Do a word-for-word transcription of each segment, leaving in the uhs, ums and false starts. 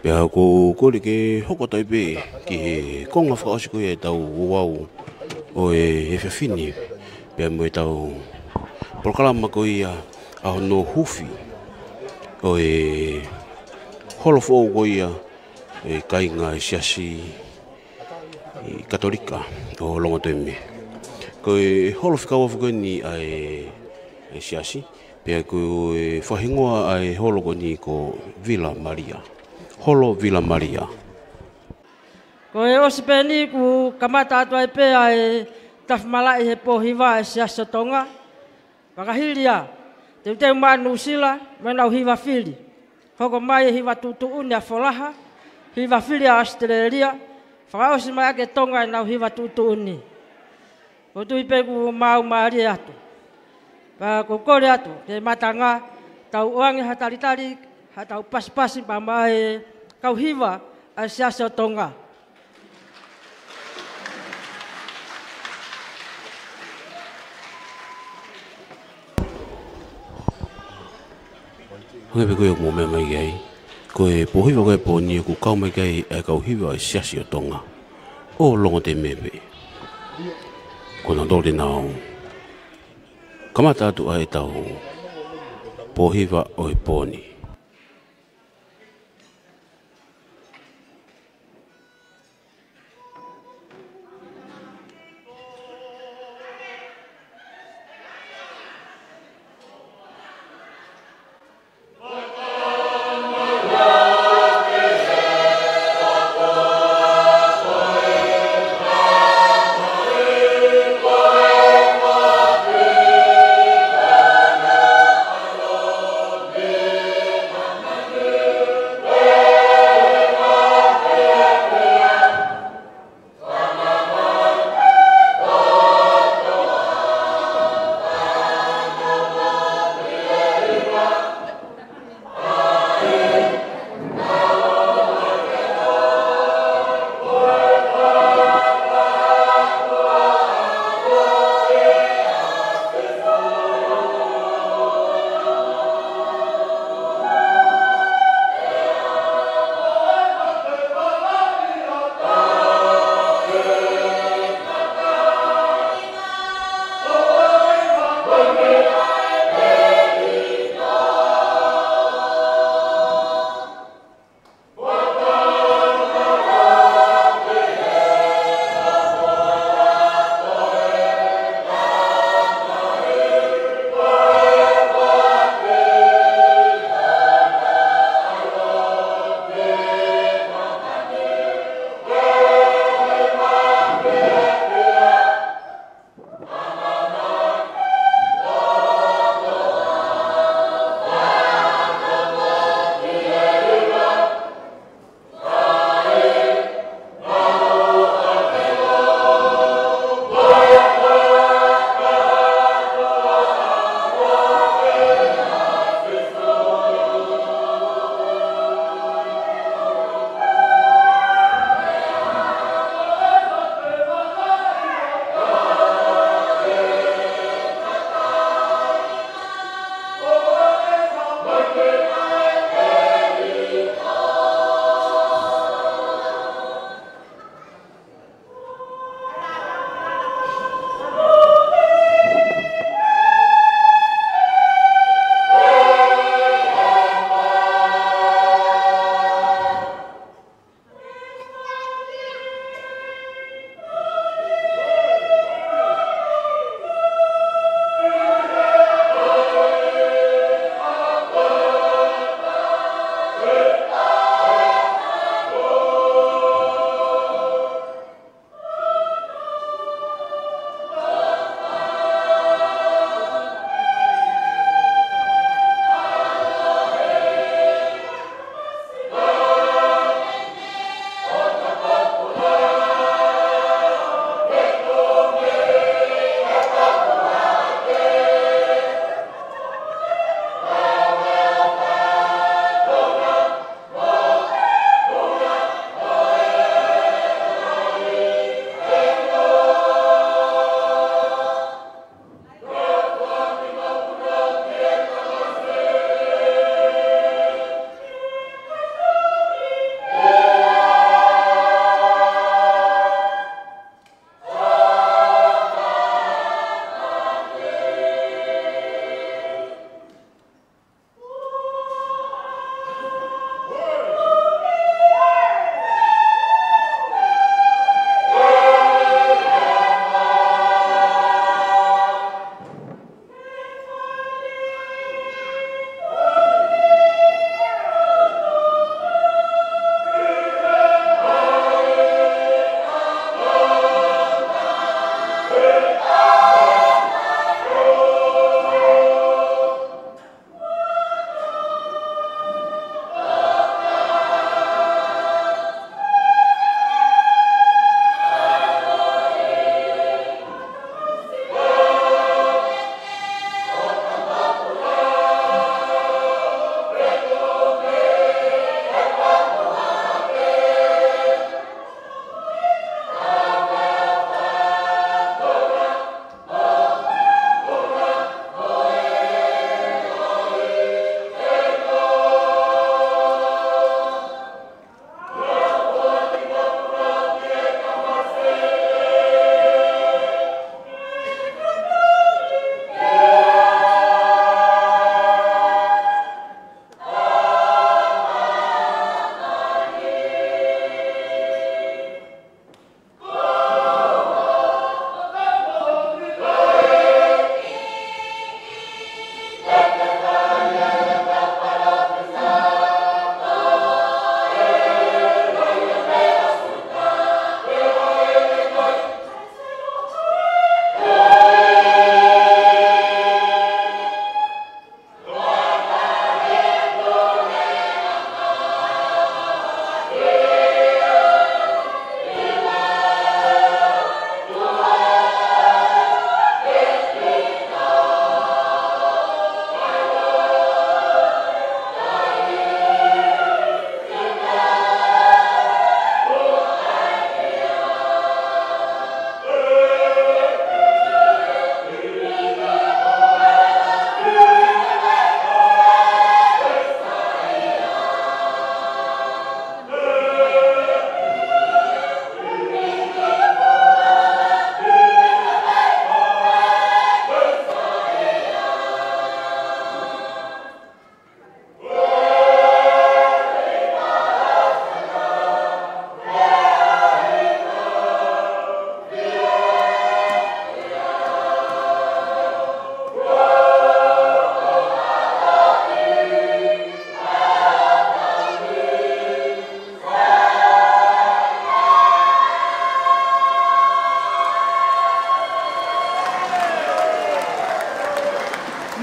Pea ʻoku ou kole ke hoko atu ai pē ki he konga fakaʻosi ko ia ʻetau ouau ʻo e efiafi ni, pea mo ʻetau polokalama ko ia ʻa hono huufi ʻo e holo foʻou ko ia ʻo e kāinga ʻo e Siasi Katolika ʻo Longotoimi. Ko e holo fika uaafe ko eni ʻa e, ʻa e Siasi, pea ko e fakahingoa ʻa e holo ko eni ko Vila Malia. Holo Vila Malia. Ko e ʻosi pē eni kuo kamata atu ai pē ʻa e tafi malaʻe he pō hiva ʻa e Siasi ʻo Tonga. Fakahili ʻa e teuteu maʻa Nuʻusila mo ʻenau hiva fili. Hoko mai e hiva tuʻutuʻuni ʻa Folaha, hiva fili ʻa ʻAositelēlia, fakaʻosi mai ʻaki ʻe Tonga ʻenau hiva tuʻutuʻuni. ʻOku ou tui pē kuo maau mālie atu. Pea ʻoku ou kole atu ke matanga, tau ʻoange ha talitali, ha tau pasipasi pea maʻa e kau hiva ʻa e Siasi ʻo Tonga. Hangē pē ko ia ʻoku mou meʻa mai ki ai, ko e pō hiva ko ia ʻo e pō ni ʻoku kau mai ki ai ʻa e kau hiva ʻo e Siasi ʻo Tonga ʻo Longotoimi pē. Ko nautolu te nau kamata atu ʻa ʻetau pō hiva ʻo e pō ni.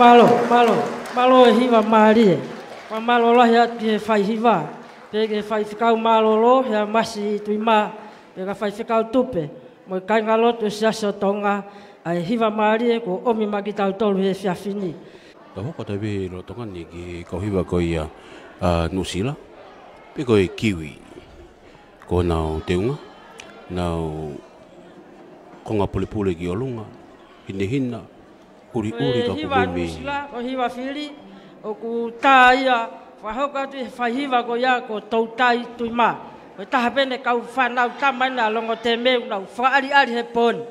Mālō, mālō, mālō e hiva mālie. Fakamālō lahi atu ki he faihiva, pea ki he faifekau mālōlō, Heamasi Tuima, pea ki he faifekau tupe, mo e kāingalotu ʻo e Siasi ʻo Tonga, ʻa e hiva mālie kuo ʻomi maʻa kitautolu he efiafi ni. Tau hoko atu pē lolotonga ni ki he kau hiva ko ia ʻa Nuʻusila, pe ko e Kiwi. Ko honau teunga, nau konga pulepule ki ʻolunga, hinehina, ʻuliʻuli ka hiva kumi. Nuʻusila, ko e hiva fili, ʻoku tā ia, fakahoko atu ʻe he faihiva ko ia ko Toutai Tuima. Ko e taha pē ʻene kau fānau tama ʻena ʻa Longotemeu, nau fakaʻaliʻali he pō ni.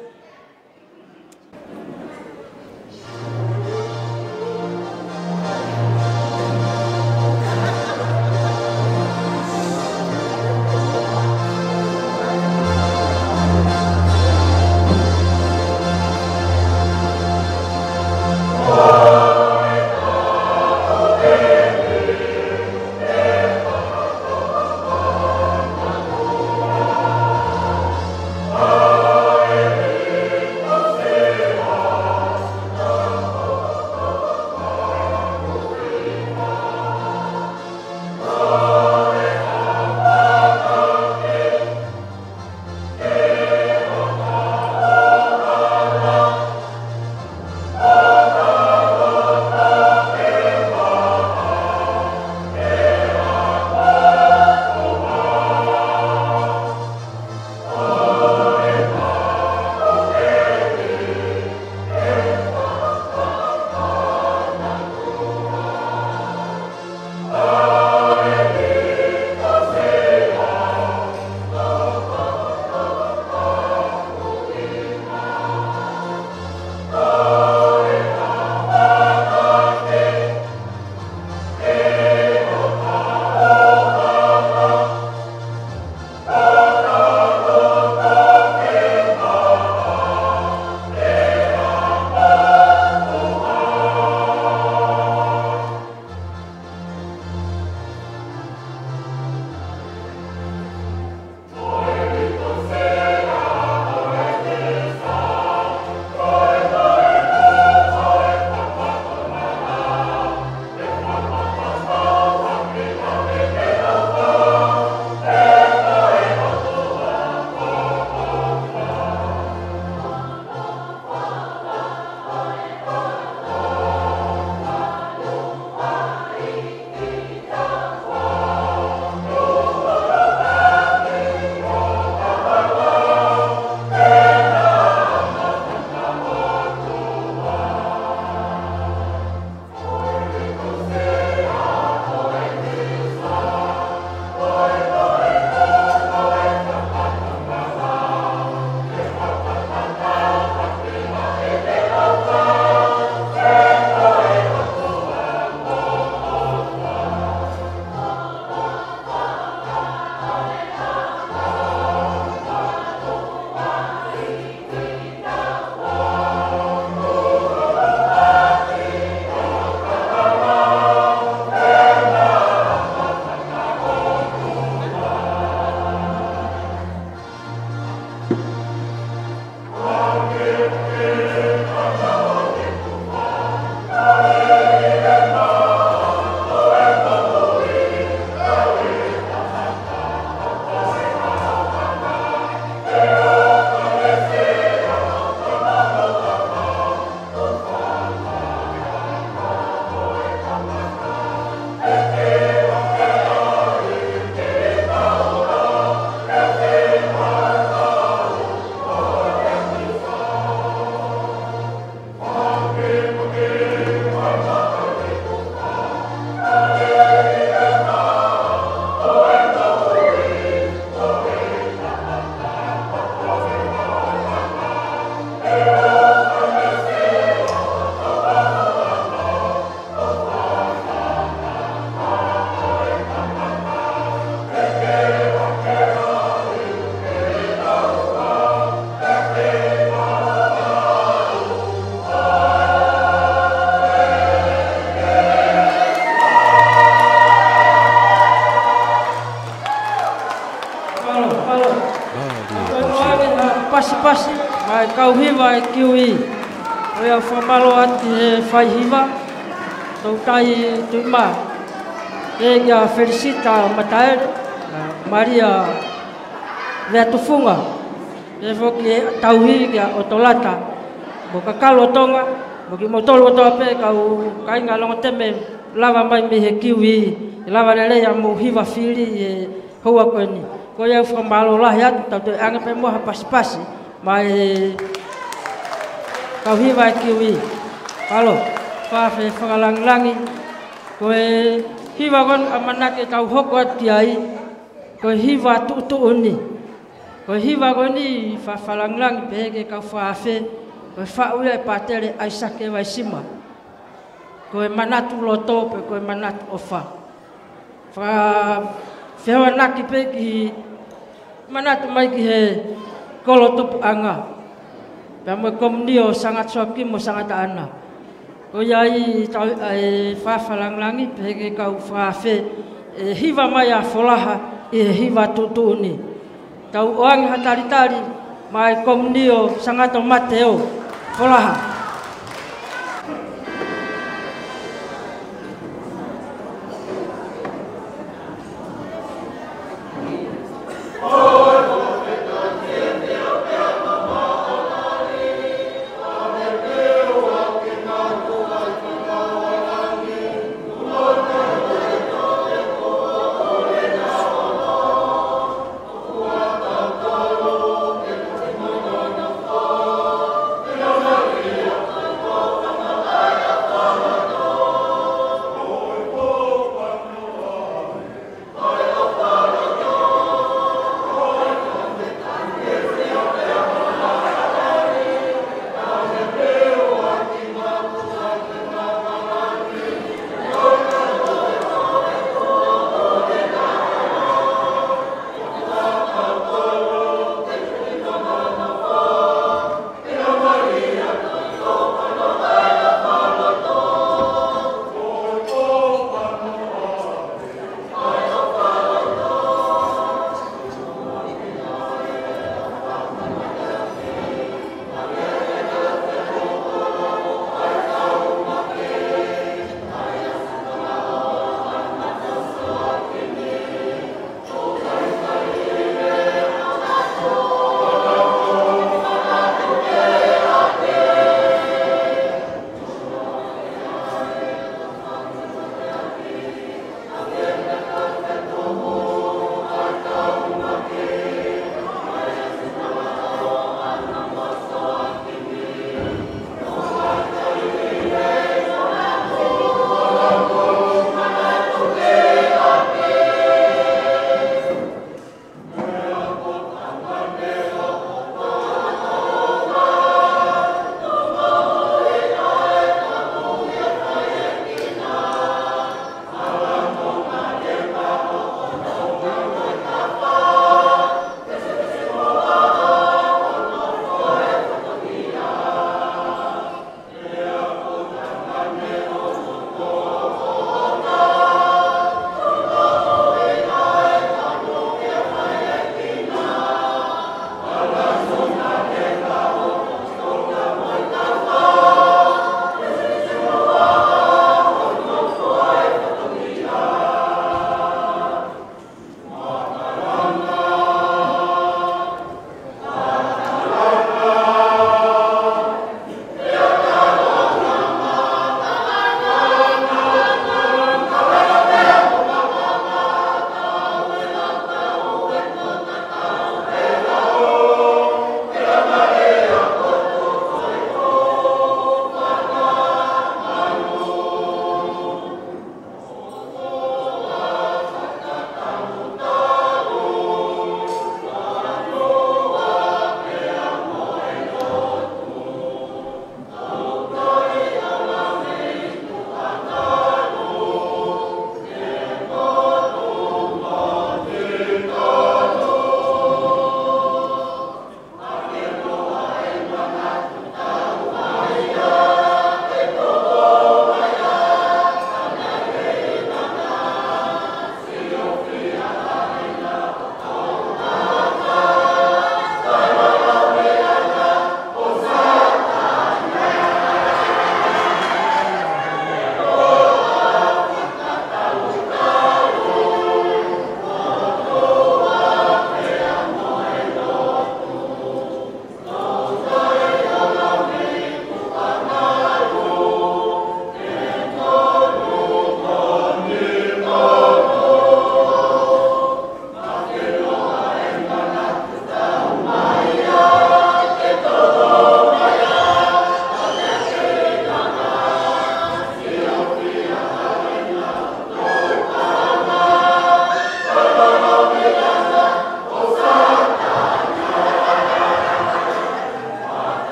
Mālō, mālō. Mālō, mālō. Mālō, mālō. Pasipasi, mai kau hiva e Kiwi. Ko ia fakamālō atu ki he faihiva. Toutai Tuʻimā, pehē kia Felisita Mataele, ʻa Malia Veatufunga, pehē foki e tauhi kia ʻOtolata, mo Kakalo Tonga, mo kimoutolu kotoa pē kau kāinga Longoteme lava mai mei he Kiwi, lava lelei ʻa mou hiva fili he houa ko eni. Ko ia ʻoku fakamālō lahi atu, tau toe ʻange pē muʻa ha pasipasi maʻa e kau hiva e Kiwi. Mālō, Fafe Fakalangilangi, ko e hiva ko eni ʻamanaki ke tau hoko atu ki ai, ko e hiva tuʻutuʻuni. Ko e hiva ko eni Fafe Fakalangilangi pehē ki he kau Fafe, ko e faʻu ia ʻe Pātele ʻAisake Vaisima. Ko e manatu loto pe ko e manatu ʻofa. Fa-, fehoanaki pē ki he manatu mai ki he kolo tupuʻanga. Pea mo e komunio Sangata Soaki mo Sangata ʻAna. Ko ia ai tau, ʻa e Fafe Fakalangilangi, pehē ki he kau Fafe, ʻe hiva mai ʻa Folaha ʻi he hiva tuʻutuʻuni. Tau ʻoange ha talitali maʻa e komunio Sangata Mateo. Folaha.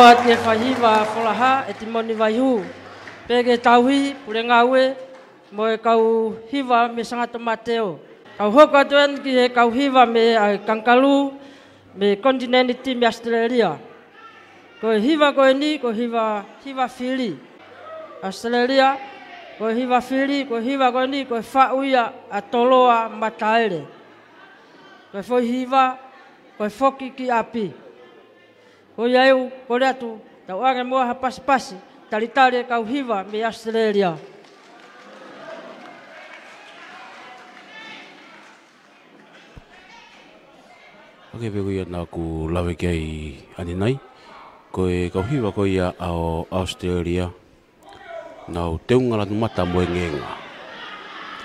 Atu e faihiva Folaha, ʻEtimoni Vaihū. Pehē ki he tauhi, pule ngāue, mo e kau hiva mei Sangatomateo. Kau hoko atu eni ki he kau hiva mei ʻa e Kangaroo, mei he konitinēniti mei ʻAositelēlia. Ko e hiva ko eni, ko e hiva, hiva fili ʻAositelēlia, ko e hiva fili, ko e hiva ko eni, ko e faʻu ia ʻa Toloa Mataele. Ko e foʻi hiva, ko e Foki ki ʻApi. Ko ia ʻoku ou kole atu, tau ʻoange muʻa ha pasipasi, talitali e kau hiva mei ʻAositelēlia. ʻOku pehē ko ia naʻa ku lave ki ai ʻanenai, ko e kau hiva ko ia ʻa ʻAositelēlia, nau teunga lanu mata mo e ngēnga.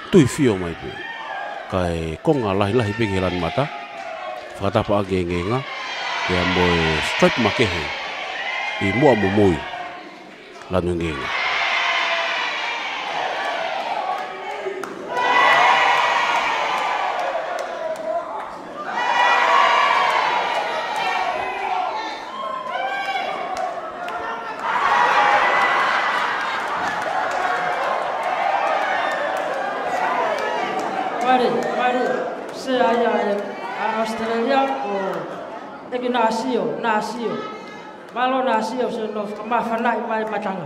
Tui fio mai pē. Kae konga lahilahi pē ki he lanu mata. Fakatapa ʻaki e ngēnga. Pea mo e stripe makehe ʻi muʻa mumui. Lanu ngēnga. Mare, mare, se ai ai, ʻa ʻAositelēlia ʻo ʻEiki Nāsio, Nāsio. Mālō Nāsio, se no fakamāfanaʻi mai matanga.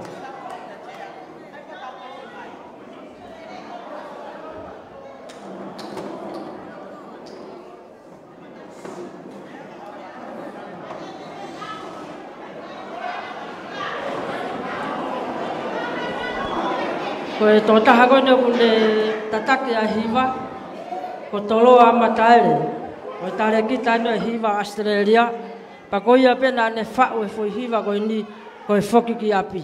Ko e tokotaha ko eni ʻoku ne tataki ʻa e hiva, ko Toloa Mataele. Ko e talēkita eni ʻo e hiva ʻAositelēlia. Pea ko ia pē naʻa ne faʻu e foʻi hiva ko eni, ko e Foki ki ʻApi.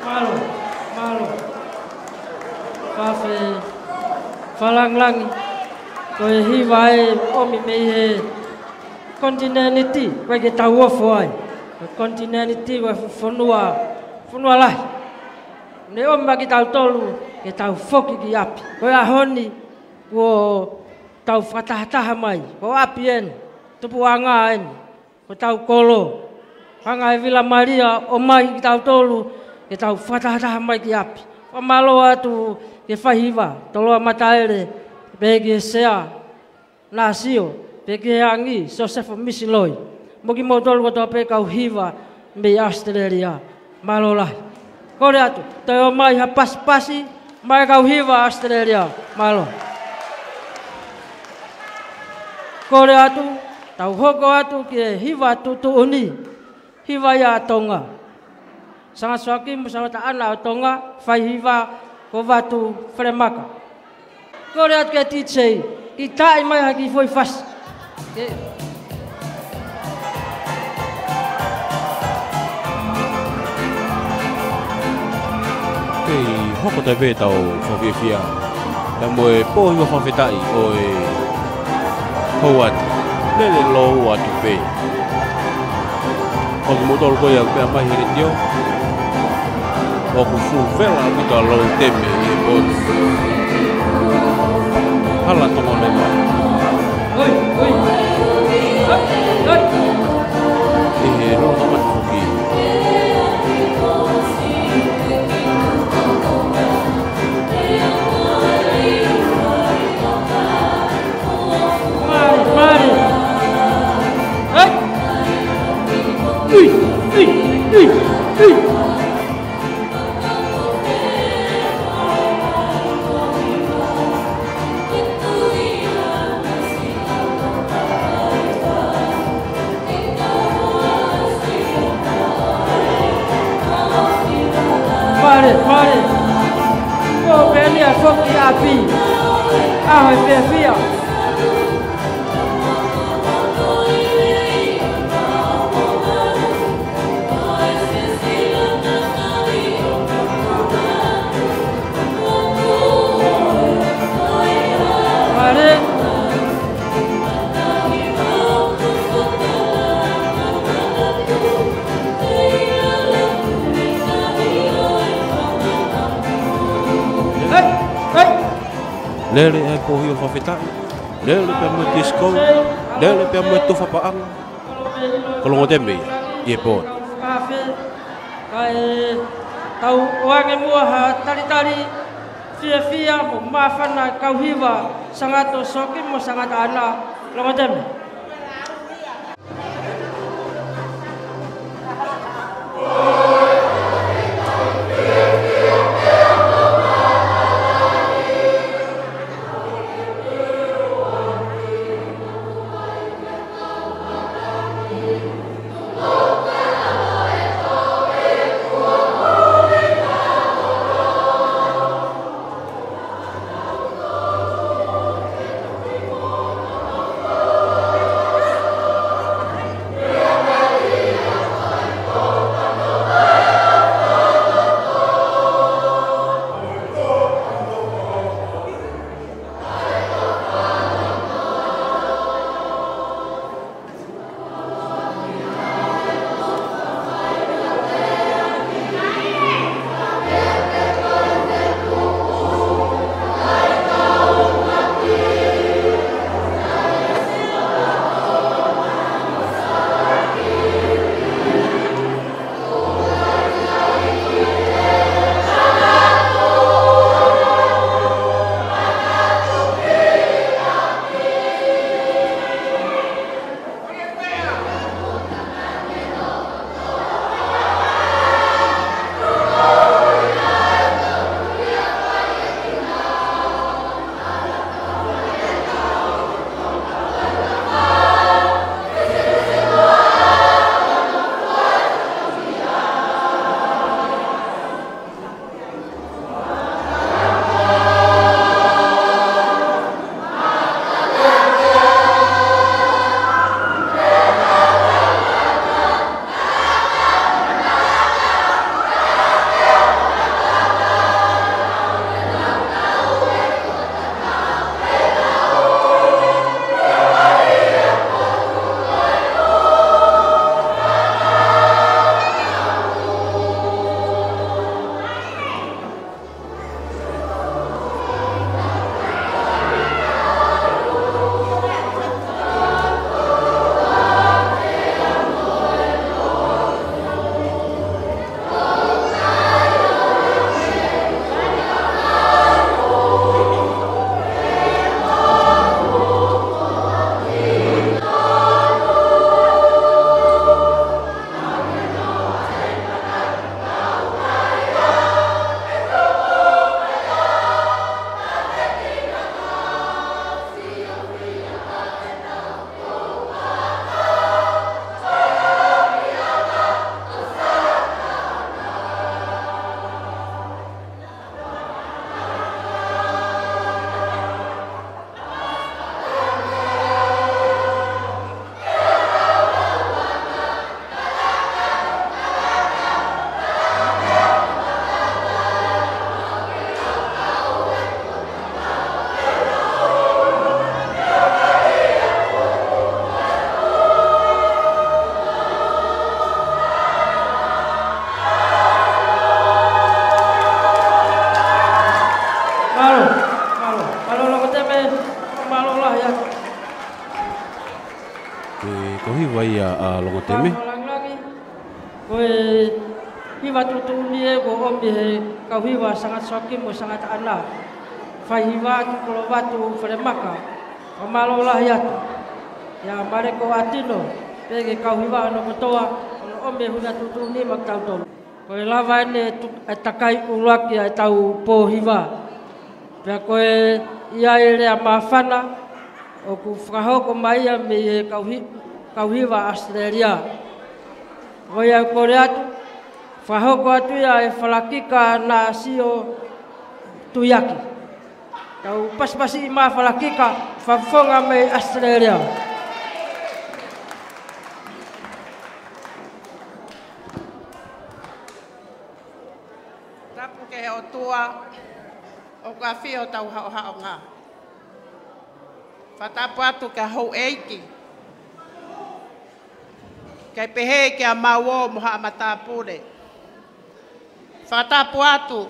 Mālō, mālō. Fafefalangilangi, ko e hiva ʻe ʻomi mei he konitinēniti, ko ē ke tau ofo ai. Ko e konitinēniti, ko e fonua, fonua lahi. Ne ʻomi mai kitautolu, ke tau foki ki ʻapi. Ko e ʻaho ni, kuo tau fakatahataha mai. Ko ʻapi eni, tupuʻanga eni. Ko ʻetau kolo, hanga ʻe Vila Malia ʻo ʻomai kitautolu, ke tau fakatahataha mai ki ʻapi. Fakamālō atu ki he faihiva, Toloa Mataele, pehē ki he sea, Nāsio, pehē ki he angi, Sosefo Misiloi. Mo kimoutolu kotoa pē kau hiva mei ʻAositelēlia. Mālō lahi. Kole atu, toe ʻomai ha pasipasi, mai kau hiva ʻAositelēlia. Mālō. Kole atu, tau hoko atu ki he hiva tuʻutuʻuni, hiva ia ʻa Tonga. Sanga Soakimu, Sanga Taʻana ʻo Tonga, faihiva ko Vatu Felemaka. Kole atu ki he D J, ʻitaʻi mai ha kiʻi foʻi fasi. Ke- Kei hoko atu pē ʻetau fakafiefia. Pea mo e pōhiva fakafetaʻi ʻo e houʻeiki. Lele lōua atu pē. ʻOku mou tolu ko ia pea mai he letiō. ʻOku fuʻu vela ʻaupito ʻa Lou Teme ʻi he pō ni. Hala Tonga Leva. Oi, oi. Oi, oi. ʻI he lolo kamata foki. Mare, mare. Hei! Ui, ui, ui, ui. Mare, mare. Ko Penia foki ʻapi. ʻAho fiefia. Mare. Hei, hei. Lele ai pōhiva fakafetaʻi. Lele pea mo e disco. Lele pea mo e tufa paʻanga. Ko Longoteme ia ʻi he pō ni. Kae tau ʻoange muʻa ha talitali fiefia mo māfana kau hiva Sanga Soakimu mo Sanga Taʻana, Longoteme. Temi. Langilangi, ko e hiva tuʻutuʻuni ē kuo ʻomi he kau hiva Sangata Soaki mo Sangata ʻAna. Fai hiva ki Kolovatu Falemaka. Fakamālō lahi atu. ʻIa Maleko ʻAtino, pea ki he kau hiva hono kotoa, hono ʻomi e huna tuʻutuʻuni maʻa kitautolu. Ko e lava eni e tu-, e takai ʻuluaki ʻa ʻetau pō hiva. Pea ko e ʻi ai e lea māfana, ʻoku fakahoko mai ia mei he kau hi-, kau hiva ʻAositelēlia. Ko ia ʻoku kole atu, fakahoko atu ia ʻe Falakika Nāsio Tuiaki. Tau pasipasi mai Falakika, fakafofonga mei ʻAositelēlia. Tapu ki he ʻOtua, ʻoku ʻafio ʻi hotau haʻohaʻonga. Fakatapu atu ki he houʻeiki. Kae pehē kia Mauo mo haʻa matāpule. Fakatapu atu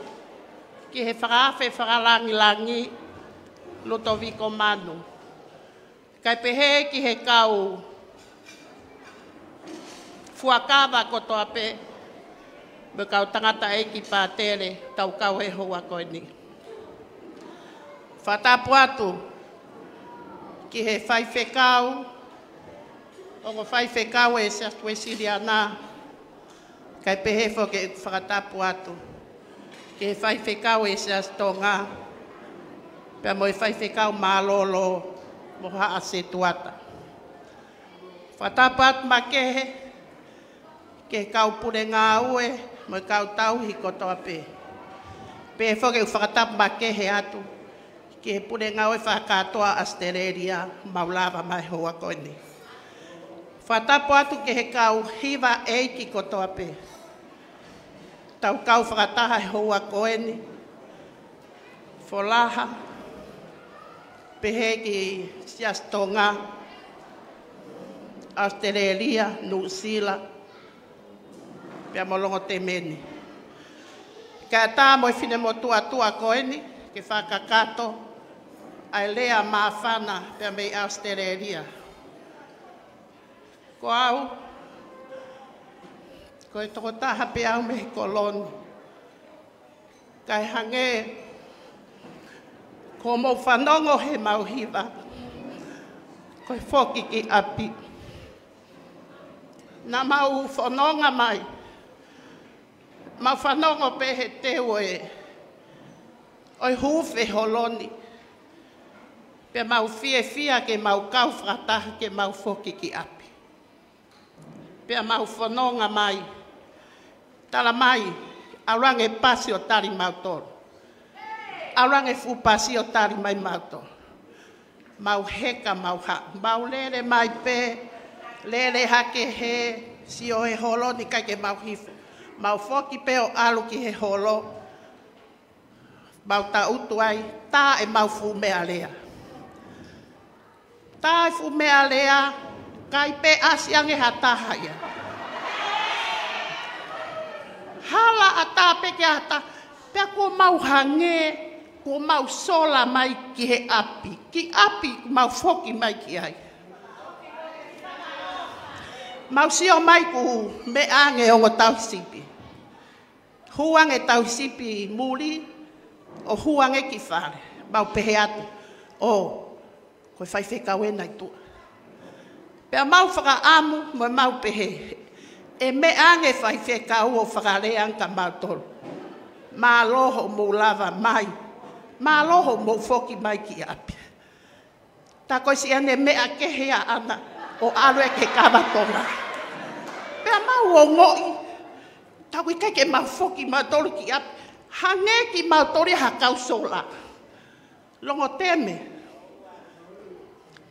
ki he fakaafe fakalangilangi Lutoviko Manu. Kae pehē ki he kau fuakava kotoa pē, mo e kau tangataʻeiki pātele, tau kau he houa ko eni. Fakatapu atu ki he faifekau, ongo faifekau ʻo e Siasi Uēsiliana, kae pehē foki ʻeku fakatapu atu ki he faifekau ʻo e Siasi Tonga, pea mo e faifekau mālōlō mo haʻa setuata. Fakatapu atu makehe ki he kau pule ngāue mo e kau tauhi kotoa pē. Pehē foki ʻeku fakatapu makehe atu ki he pule ngāue fakakātoa ʻAositelēlia, mau lava mai he houa ko eni. Fakatapu atu ki he kau hiva ʻeiki kotoa pē. Tau kau fakataha he houa ko eni. Folaha, pehē ki Siasi Tonga, ʻAositelēlia, Nuʻusila, pea mo Longotemeni. Kae ʻatā mo e finemotuʻa tuʻa ko eni, ke fakakakato ʻa e lea māfana pea mei ʻAositelēlia. Ko au, ko e tokotaha pē au mei he kolo ni. Kae hangē ko hoʻomou fanongo heʻemau hiva, ko e foki ki ʻapi. Naʻa mau fononga mai, mau fanongo pē he teu ʻo e, ʻo e huufi e holo ni. Pea mau fiefia ke mau kau fakataha ke mau foki ki ʻapi. Pea mau fononga mai, tala mai, ʻalu ange pasi ʻo tali mautolu. ʻAlu ange fuʻu pasi ʻo tali mai mautolu. Mau heka, mau haʻu, mau lele mai pē, lele hake he sio he holo ni ʻikai ke mau hifo. Mau foki pē ʻo ʻalu ki he holo. Mau taʻutu ai, tā ʻemau fuʻu meʻalea. Tā e fuʻu meʻalea, ʻikai pē ʻasi ange ha taha ia. Hala ʻatā pē ke ʻatā, pea kuo mau hangē, kuo mau sola mai ki he ʻapi. Ki ʻapi, mau foki mai ki ai. Mau sio mai kuo meʻa ange ongo tauhi sipi. Hū ange tauhi sipi muli, ʻo hū ange ki fale. Mau pehē atu, ʻo, ko e faifekau ena ʻi tuʻa. Pea mau fakaʻamu, mo mau pehē, ʻe meʻa ange faifekau ʻo fakalea ange kia mautolu. Mālō hoʻomou lava mai. Mālō hoʻomou foki mai ki ʻapi. Tā ko e siʻene meʻa kehe ʻaʻana, ʻo ʻalu ē ki he kava Tonga. Pea mau ongoʻi, tā ʻoku ʻikai ke mau foki mautolu ki ʻapi. Hangē kimautolu ia ha kau sola. Longoteme.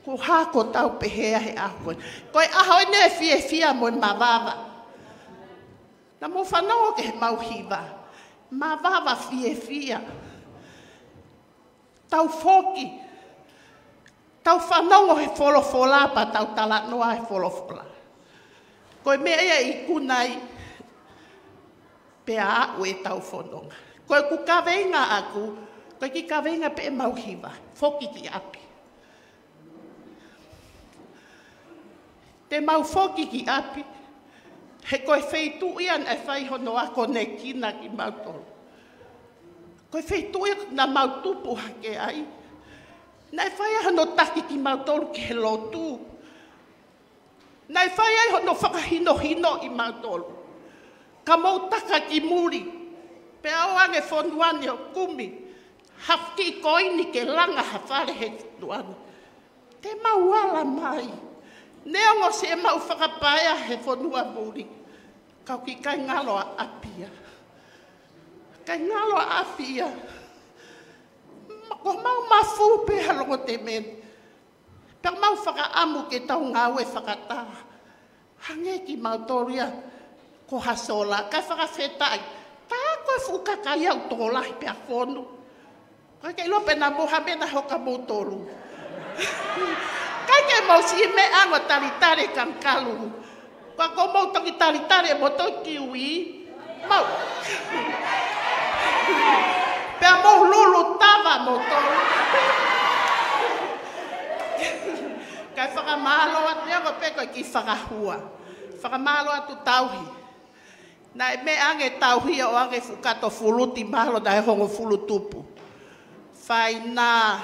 Ko e hā ʻoku tau pehē ai he ʻaho ko eni. Ko e ʻaho eni ʻe fiefia mo e mavava. Naʻa mou fanongo ki heʻemau hiva. Mavava, fiefia. Tau foki. Tau fanongo he folofola pea tau talanoa he folofola. Ko e meʻa ia ʻe ikuna ai pea aʻu ʻetau fononga. Ko ʻeku kaveinga ʻaʻaku, ko e kiʻi kaveinga pē ʻemau hiva. Foki ki ʻapi. Te mau foki ki ʻapi, He ko e feituʻu ia naʻe fai hono akonekina kimautolu. Ko e feituʻu ia naʻa mau tupu hake ai. Naʻe fai ai hono taki kimautolu ki he lotu. Naʻe fai ai hono fakahinohinoʻi mautolu. Ka mou taka ki muli. Pea ō ange fonua ni ʻo kumi ha kiʻi koini ke langa ha fale he fonua ni. Te mau ala mai. Neongo siʻemau fakapaea he fonua muli. Ka ʻoku ʻikai ngalo ʻa ʻapi ia. ʻIkai ngalo ʻa ʻapi ia. Ma-, ko mau mafu pē ha longotemeni. Pea mau fakaʻamu ke tau ngāue fakataha. Hangē kimautolu ia ko ha sola, kae fakafetaʻi. Tā ko e fuʻu kakai au tokolahi pea fonu. Ko e ke ʻilo pē naʻa mou ha meʻa naʻe hoko kia moutolu. ʻIkai ke mou siʻi meʻa ango talitali kangakalu. Ko ʻeku mou toki talitali mo toki kiwi. Mau. Pea mou lulu tava moutolu. Kae fakamālō atu ia ko pē ko e kiʻi fakahua. Fakamālō atu tauhi. Naʻe meʻa ange tauhi ʻo ange fuʻu kato fuluti mahalo naʻe hongofulu tupu. Faina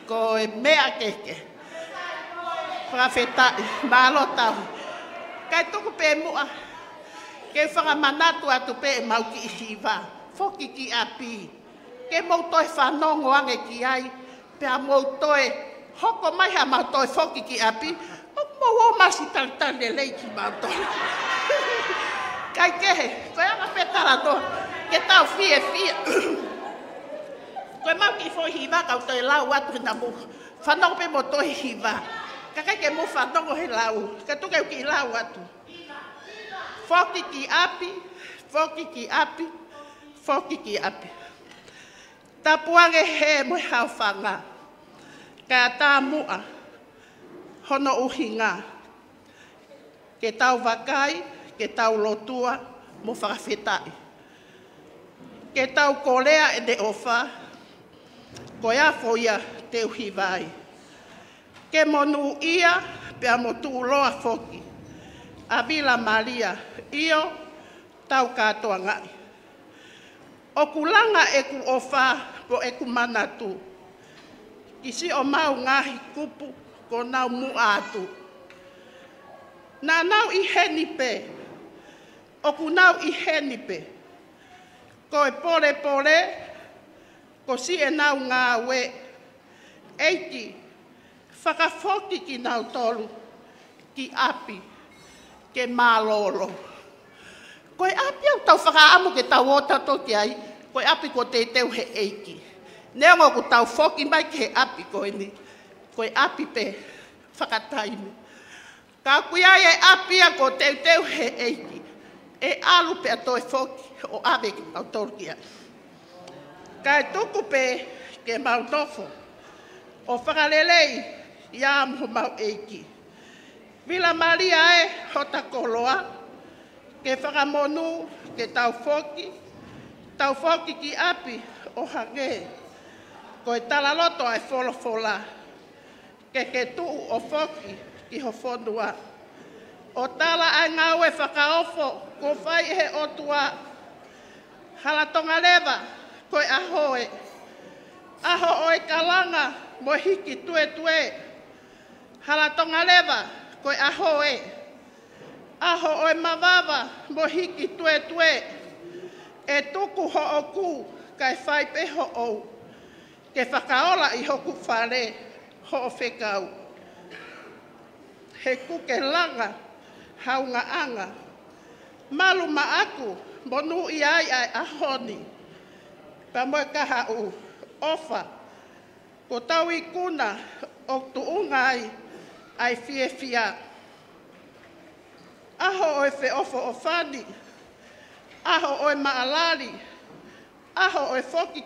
ko e meʻa kehekehe. Fakafetaʻi, mālō tauhi. Kae tuku pē muʻa. Ke fakamanatu atu pē ʻemau kiʻi hiva. Foki ki ʻapi. Ke mou toe fanongo ange ki ai. Pea mou toe hoko mai ha mau toe foki ki ʻapi. ʻOku mou ō mai ʻo talitali lelei kimautolu. ʻIkai kehe, ko e anga pē talanoa. Ke tau fiefia. Ko ʻemau kiʻi foʻi hiva kau toe lau atu he namu. Fanongo pē mo toe hiva. Ka ʻikai ke mou fanongo he lau. Ka tuku ke u kiʻi lau atu. Foki ki ʻapi, foki ki ʻapi, foki ki ʻapi. Tapu ange hē mo e haofanga. Kae ʻatā muʻa hono ʻuhinga. Ke tau vakai, ke tau lotua, mo fakafetaʻi. Ke tau kolea ʻene ʻofa, ko e afo ia te u hiva ai. Ke monūʻia, pea mo tuʻuloa foki. ʻA Vila Malia, ʻio, tau kātoangaʻi. ʻOku langa ʻeku ʻofa mo ʻeku manatu ki siʻomau ngaahi kupu kuo nau muʻa atu. Naʻa nau ʻi heni pē, ʻoku nau ʻi heni pē. Ko e polepole, ko siʻenau ngāue, ʻEiki, fakafoki kinautolu ki ʻapi ke mālōlō. Ko e ʻapi ʻoku tau fakaʻamu ke tau ō tautolu ki ai, ko e ʻapi kuo teuteu he ʻEiki. Neongo ʻoku tau foki mai ki he ʻapi ko eni, ko e ʻapi pē fakataimi. Ka ʻoku ʻi ai e ʻapi ia kuo teuteu he ʻEiki, ʻe ʻalu pea toe foki ʻo ʻave kinautolu ki ai. Kae tuku pē ke mau nofo ʻo fakalelei ia mo homau ʻEiki. Vila Malia ē, hota koloa, ke fakamonū, ke tau foki, tau foki ki ʻapi ʻo hangē ko e talaloto ʻa e folofola. Ke ke tuʻu ʻo foki ki ho fonua. ʻO tala ʻa e ngāue fakaofo kuo fai ʻe he ʻOtua. Hala Tonga leva ko e ʻaho ē. ʻAho ʻo e kalanga mo e hiki tuetue. Hala Tonga leva ko e ʻaho ē. ʻAho ʻo e mavava mo e hiki tuetue. ʻE tuku hoʻo kū kae fai pē hoʻou. Ke fakaola ʻi hoku fale hoʻo fekau. He kuo ke langa haungaʻanga. Malu maʻaku monūʻia ai ʻa e ʻaho ni. Pea mo e kahaʻu ʻofa. Kuo tau ikuna ʻoku tuʻunga ai ʻa e fiefia. ʻAho ʻo e feʻofoʻofani. ʻAho ʻo e maʻalali. ʻAho ʻo e foki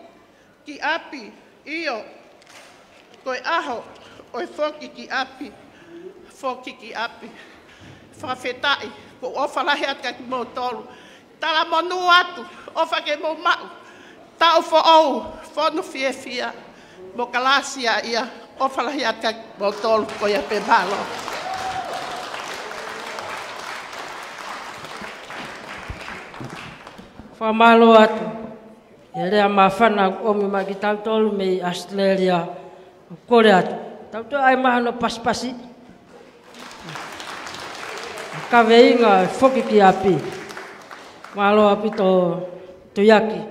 ki ʻapi, ʻio, ko e ʻaho ʻo e foki ki ʻapi, foki ki ʻapi. Fakafetaʻi, ʻoku ou ʻofa lahi atu kia kimoutolu. Talamonū atu, ʻofa ke mou maʻu taʻu foʻou, fonu fiefia, mo kalāsiaʻia, ʻofa lahi atu kia kimoutolu, ko ia pē, mālō. Fakamālō atu he lea māfana ʻoku ʻomi mai kiate kitautolu mei ʻAositelēlia. ʻOku kole atu, tau toe ʻai mai hano pasipasi. Kaveinga e foki ki ʻapi. Mālō ʻaupito Tuiaki.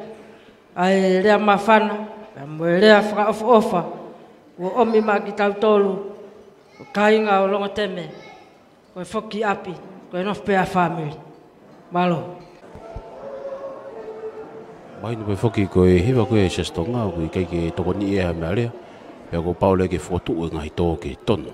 ʻA e lea māfana, pea mo e lea fakaʻofoʻofa, ʻoku ʻomi mai kiate kitautolu, ko e kāinga ʻo Longoteme, ko e foki ʻapi, ko e nofo pē ʻa e fāmili. Mālō. Mahino pē foki ko e hiva ko ē ʻa e Siasi Tonga, ʻoku ʻikai ke tokoniʻi ʻe ha meʻa lea, pea kuo pau leva ke fokotuʻu e ngaahi tō ke tonu.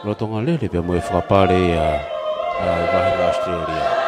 Lolotonga lele pea mo e fakapale ia ʻa e vahenga ʻAositelēlia.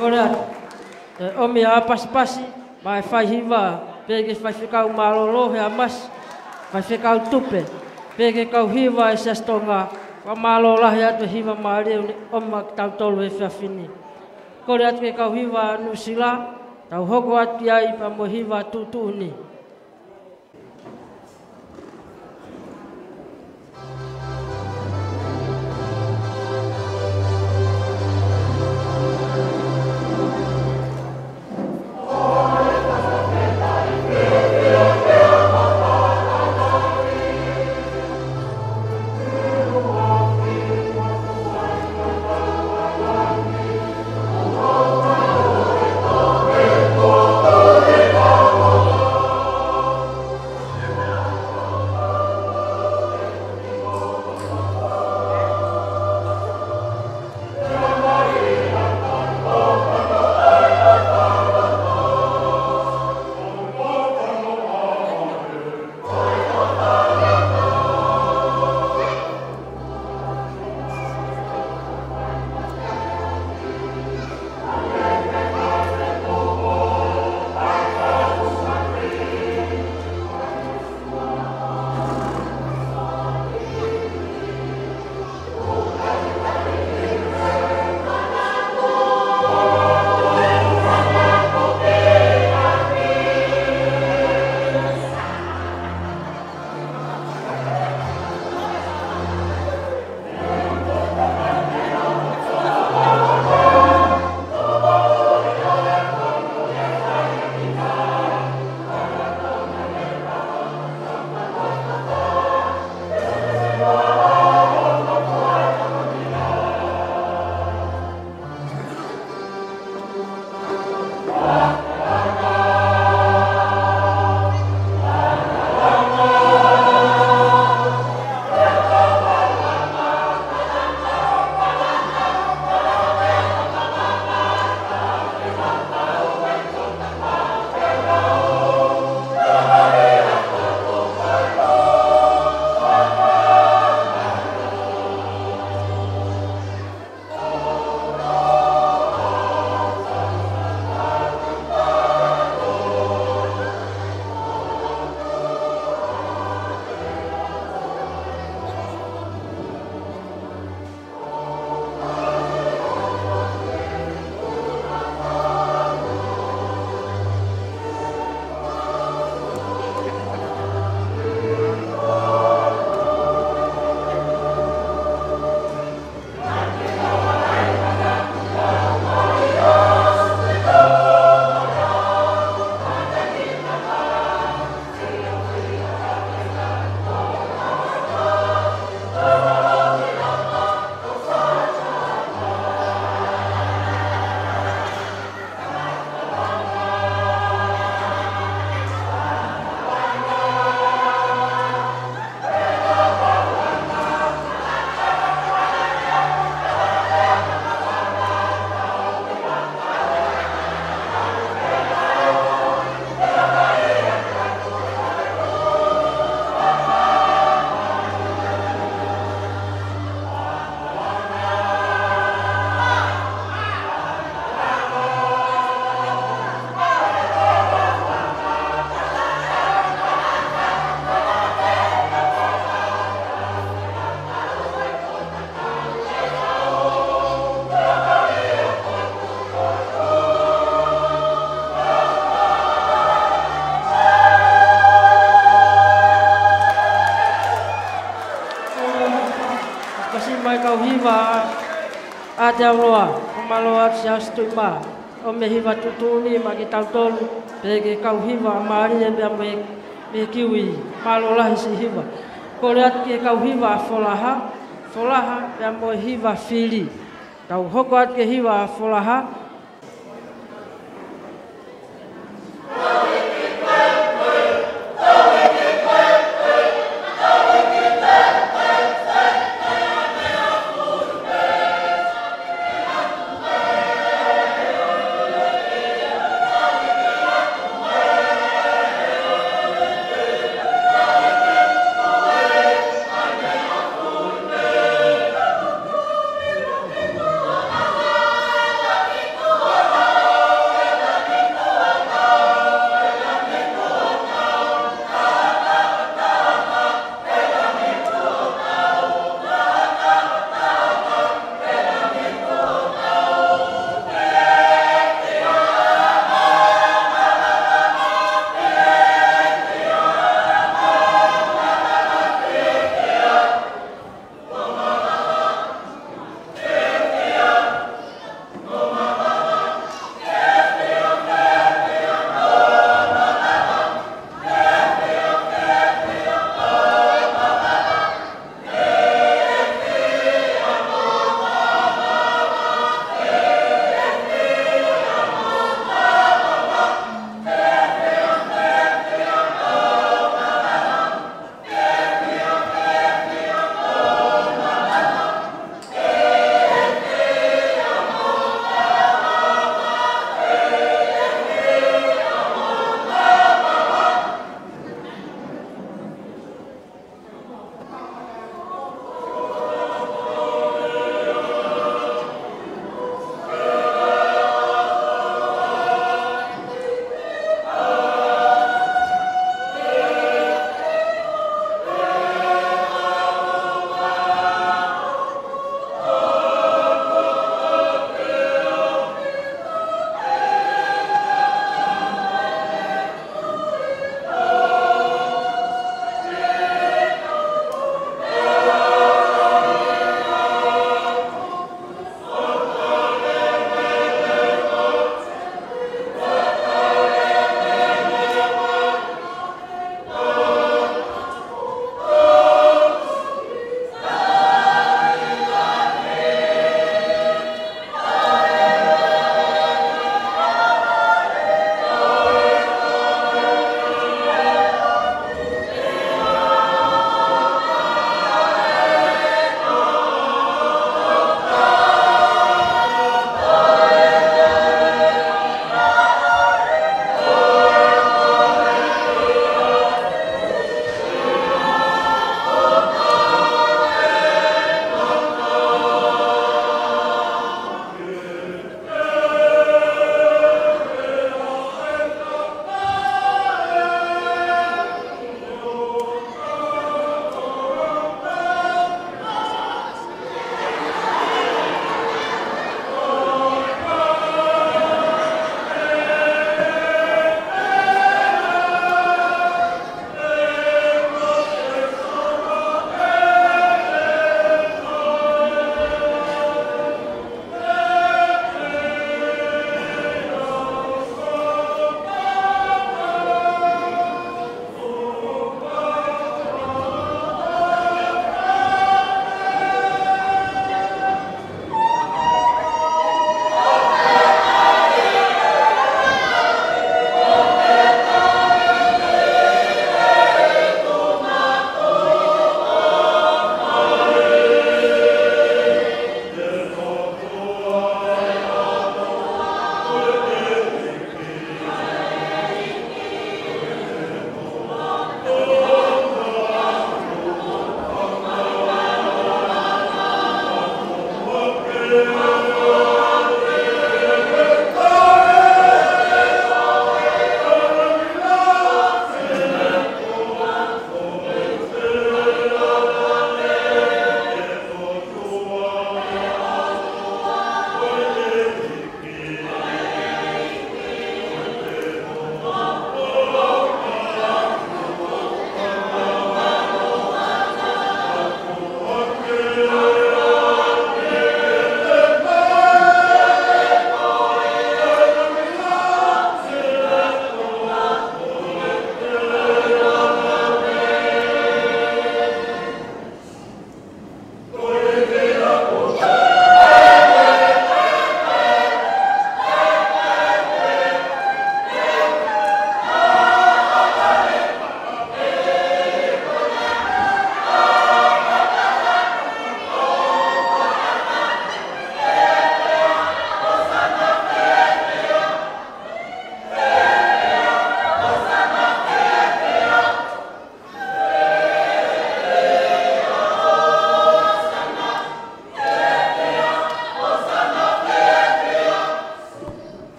Kole atu. Te ʻomi ʻa e pasipasi, maʻa e faihiva, pea ki he faifekau mālōlō he ʻamasi. Faifekau Tupe, pea ki he kau hiva ʻa e Siasi Tonga, fakamālō lahi atu e hiva mālie ʻoku ne ʻomai kiate kitautolu he efiafi ni. Kole atu ki he kau hiva Nuʻusila, tau hoko atu ai pea mo e hiva tuʻutuʻuni. Kasi mai kau hiva ʻa Aotearoa, fakamālō atu Siaosi Tuʻimā, ʻomai e hiva tuʻutuʻuni maʻa kitautolu, pea ki he kau hiva mālie pea mo e, mo e Kiwi, mālō lahi siʻi hiva. Kole atu ki he kau hiva Folaha, Folaha pea mo e hiva Fili. Tau hoko atu ki he hiva Folaha.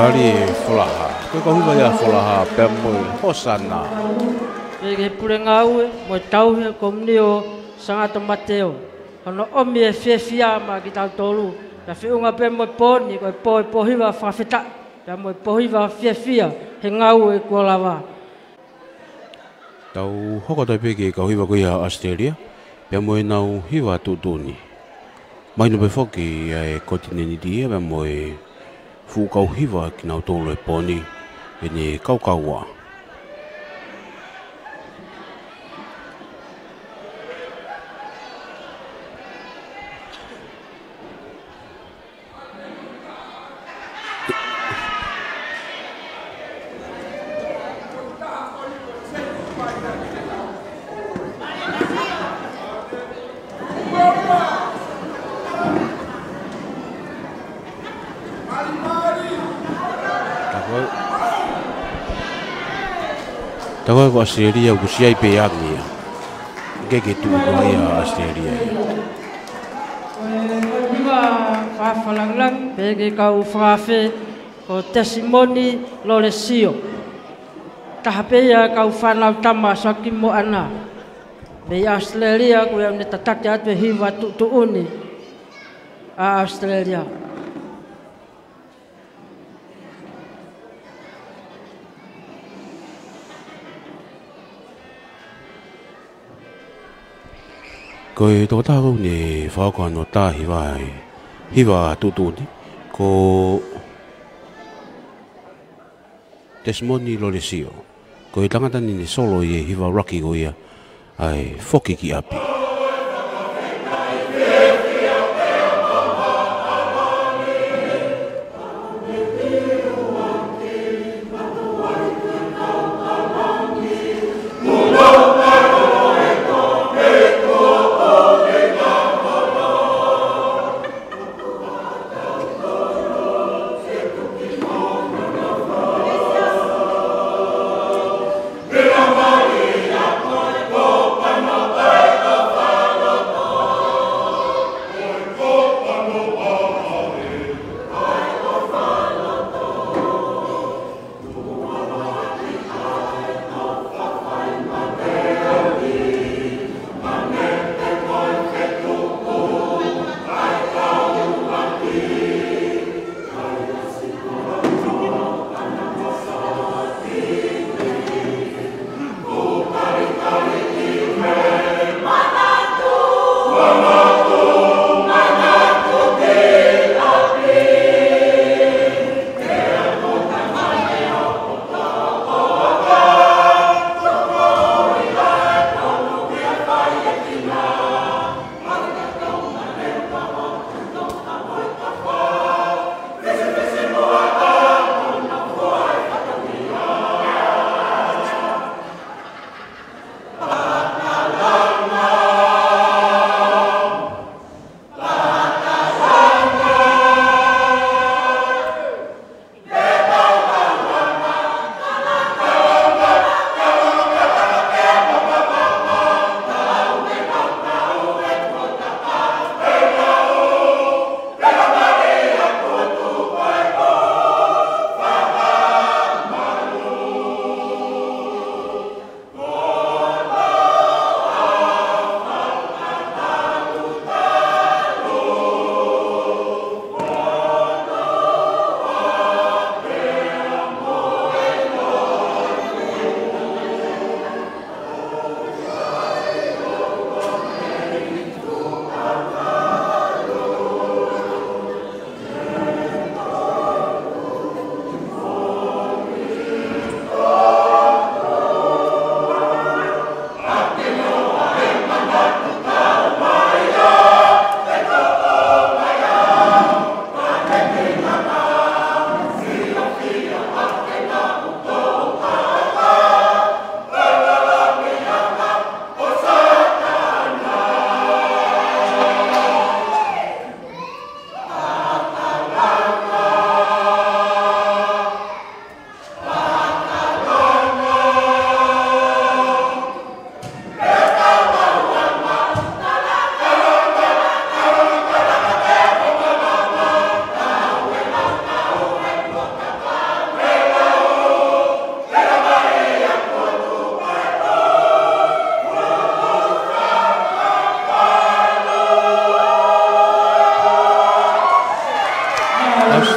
Tali Folaha. Ko e kau hiva ia ʻa Folaha pea mo e Hosana. Pea ki he pule ngāue mo e tauhi ʻa e komiuniti ʻo Sangato Mateo. Hono ʻomi e fiefia maʻa kitautolu. Pea feʻunga pē mo e pō ni, ko e pō, e pō hiva fakafetaʻi pea mo e pō hiva fiefia he ngāue kuo lava. Tau hoko atu pē ki he kau hiva ko ia ʻa ʻAositelēlia pea mo ʻenau hiva tuʻutuʻuni. Mahino pē foki ʻa e kōtinēniti ia pea mo e fuʻu kau hiva kinautolu he pō ni, ʻene kaukaua. Takoe. Takoe ko ʻAositelēlia ʻoku siʻi pē angi ia. ʻIkai ke tuʻu noa ia ʻa ʻAositelēlia ia. Ko e kau hiva fakafalangilangi pē ki he kau fakaafe ko Tesimoni Lolesio. Taha pē ia kau fānau tama Soakimo Ana. Mei ʻAositelēlia ko ia ʻoku ne tataki atu e hiva tuʻutuʻuni ʻa ʻAositelēlia. Ko e tokotaha ʻoku ne fakahoko hono tā hiva, hiva tuʻutuʻuni, ko Tesimoni Lolesio. Ko e tangata ni ne solo ʻi he hiva ʻuluaki ko ia ʻa e Foki ki ʻApi.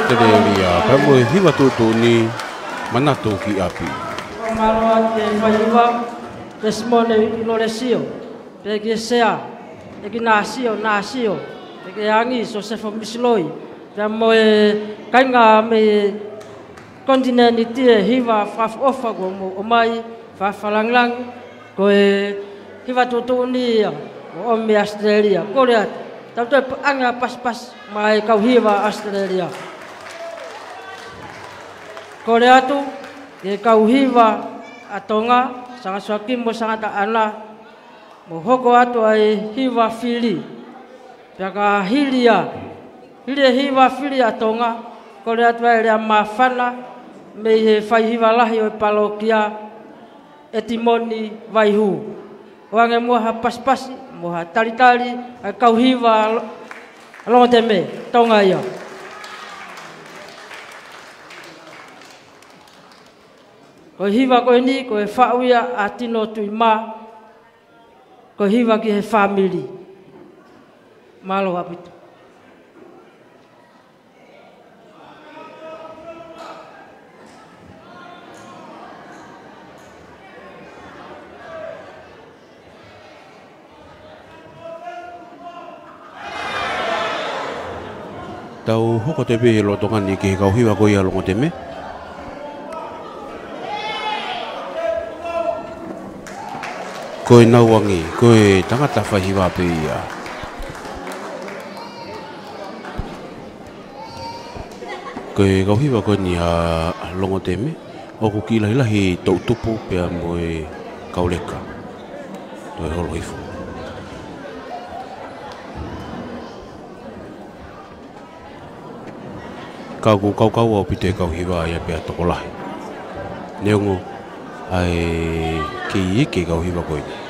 ʻAositelēlia, pea mo e hiva tuʻutuʻuni, Manatu ki ʻApi. Mālō atu ki he faihiva, Tesimone Lolesio, pea ki he sea, ʻEkinasio, Nasio, pea ki he angi, Sosefo Misiloi, pea mo e kāinga mei he konitinēniti, e hiva fakaʻofoʻofa kuo mou ʻomai, fakalangilangi, ko e hiva tuʻutuʻuni ia, ʻo ʻomi mei ʻAositelēlia. Kole atu, tau toe paʻanga pasipasi maʻa e kau hiva ʻAositelēlia. Kole atu, ki he kau hiva ʻa Tonga, Sanga Soakimo, Sanga Taʻana, mou hoko atu ʻa e hiva fili. Pea ka hili ia, hili e hiva fili ʻa Tonga, kole atu ai e lea māfana, mei he faihiva lahi ʻo e palōkia, ʻEtimoni Vaihū. ʻOange muʻa ha pasipasi, mo ha talitali, ʻa e kau hiva lo-, Longoteme, Tonga ia. Ko e hiva ko eni, ko e faʻu ia ʻa Tino Tuʻimā, ko e hiva ki he fāmili. Mālō ʻaupito. Tau hoko atu pē he lolotonga ni ki he kau hiva ko ia Longoteme. Ko e nau angi, ko e tangata faihiva pē ia. Ko e kau hiva ko eni ʻa Longoteme, ʻoku kiʻi lahilahi toʻutupu pea mo e kau leka. Toe holo hifo. Ka ʻoku kaukau ʻaupito e kau hiva ia pea tokolahi. Neongo ʻa e kei ʻeke kau hiva ko eni.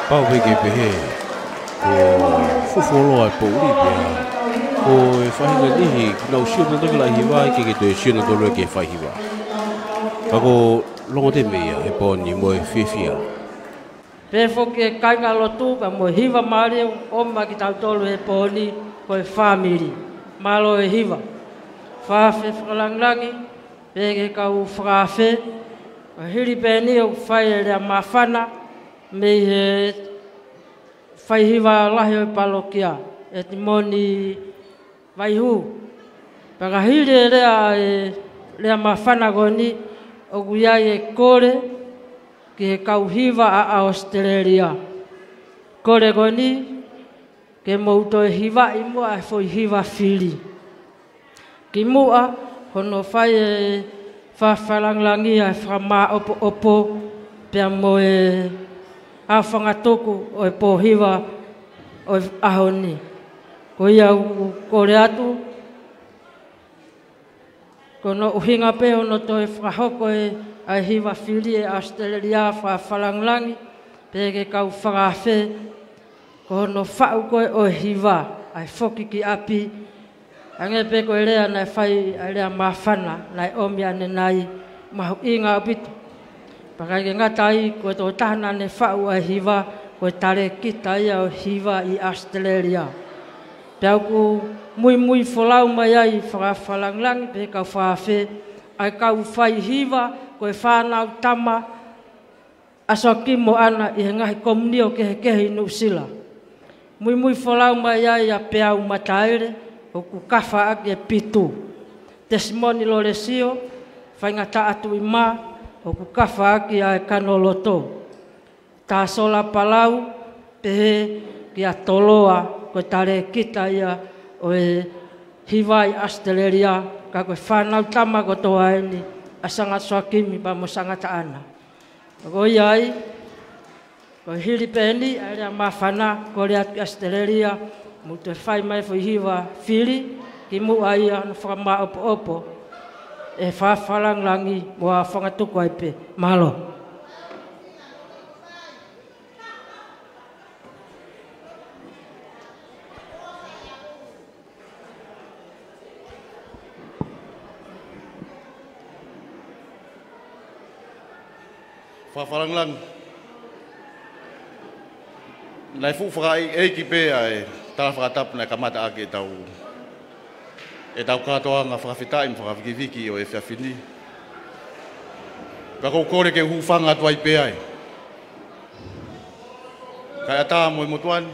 Pau pē ke pehē, ko fufuoloa e poʻuli pea ko e faʻahinga niʻihi ke nau sio nautolu ki he laʻi hiva, ʻikai ke toe sio nautolu ki he faihiva. Ka ko e longo teme ia he pō ni mo e fiefia. Pehē foki e kāingalotu pea mo e hiva mālie ʻoku ʻomi maʻa kitautolu he pō ni ko e fāmili. Mālō e hiva. Fakaafe fakalāngilangi pē ki he kau fakaafe. Ka hili pē ʻeni ʻoku fai e lea māfana mei he faihiva lahi ʻo e palokia, ʻEtimoni Vaihū. Pea ka hili e lea, e lea māfana ko eni, ʻoku ʻi ai e kole ki he kau hiva ʻa ʻAositelēlia. Kole ko eni, ke mou toe hivaʻi muʻa e foʻi hiva fili. Kimuʻa hono fai e fakaafe fakalāngilangi ʻa e fakamāʻopoʻopo pea mo e aofangatuku ʻo e pō hiva ʻo e ʻaho ni. Ko ia ʻoku kole atu, ko hono ʻuhinga pē hono toe fakahoko e, ʻa e hiva fili ʻa ʻAositelēlia, fakaafe fakalāngilangi pē ki he kau fakaafe, ko hono faʻu ko ē ʻo e hiva, ʻa e foki ki ʻapi, hangē pē ko e lea naʻe fai, ʻa e lea māfana naʻe ʻomi ʻanenai, mahuʻinga ʻaupito. Pea ʻikai ke ngata ai, ko e tokotaha naʻa ne faʻu ʻa e hiva, ko e talēkita ia ʻo e hiva ʻi ʻAositelēlia. Pea ʻoku muimui folau mai ai, fakaafe fakalāngilangi pē ki he kau fakaafe, ʻa e kau faihiva, ko e fānau tama ʻa Soakimi Moana ʻi he ngaahi komiunitī kehekehe ʻi Nuʻusila. Muimui folau mai ai ʻa Peau Mataele, ʻoku kafaʻaki e Pitu. Tesimoni Lolesio, faingataʻa Tuʻi Mā, ʻoku kafaʻaki ʻa e Kanoloto. Tasola Palau, pehē kia Toloa, ko e talēkita ia ʻo e hiva ʻi ʻAositelēlia, ka ko e fānau tama kotoa eni ʻa Sangata Soakimi pea mo Sangata ʻAna. Ko ia ai, ko e hili pē eni ʻa e lea māfana, kole atu ki ʻAositelēlia, mou toe fai mai e foʻi hiva fili, kimuʻa ia hono fakamāʻopoʻopo e fakaafe fakalāngilangi mo e aofangatuku ai pē. Mālō. Fakaafe fakalāngilangi. Naʻe fuʻu fakaʻeiʻeiki pē ʻa e tala fakatapu naʻe kamata ʻaki ʻetau, ʻetau kātoanga fakafetaʻi mo fakavikiviki ʻo e efiafi ni. Pea ʻoku ou kole ke u hūfanga atu ai pē ai. Kae ʻatā mo e motuʻa ni,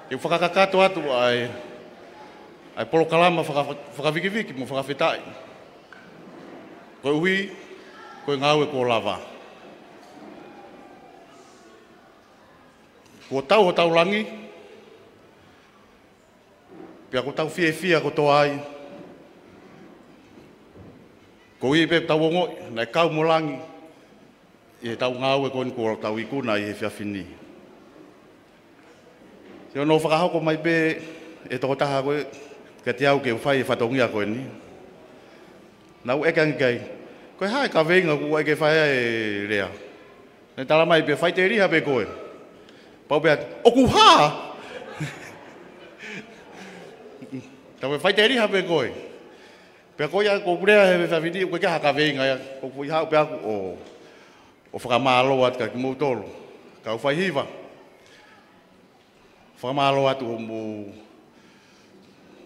ke u fakakakato atu ʻa e, ʻa e polokalama faka-, fakavikiviki mo fakafetaʻi. Koeʻuhi ko e ngāue kuo lava. Kuo tau hotau langi, pea kuo tau fiefia kotoa ai. Koeʻuhi pē tau ongoʻi naʻe kau mo langi ʻi heʻetau ngāue ko eni kuo tau ikuna ʻi he efiafi ni. Siʻono fakahoko mai pē e tokotaha ko ē kiate au ke u fai e fatongia ko eni. Naʻá ku ʻeke ange ki ai, ko e hā e kaveinga ʻoku ʻai ke fai ai e lea? Naʻe talamai pē, faʻiteliha pē koe. Pau pē atu, ʻoku hā? Tau e faʻiteliha pē koe. Pea ko ia ko ʻeku lea he efiafi ni, ʻoku ʻikai ha kaveinga ia, ʻoku ʻi haʻu pē ʻaku ʻo, ʻo fakamālō atu kia kimoutolu kau faihiva. Fakamālō atu hoʻomou,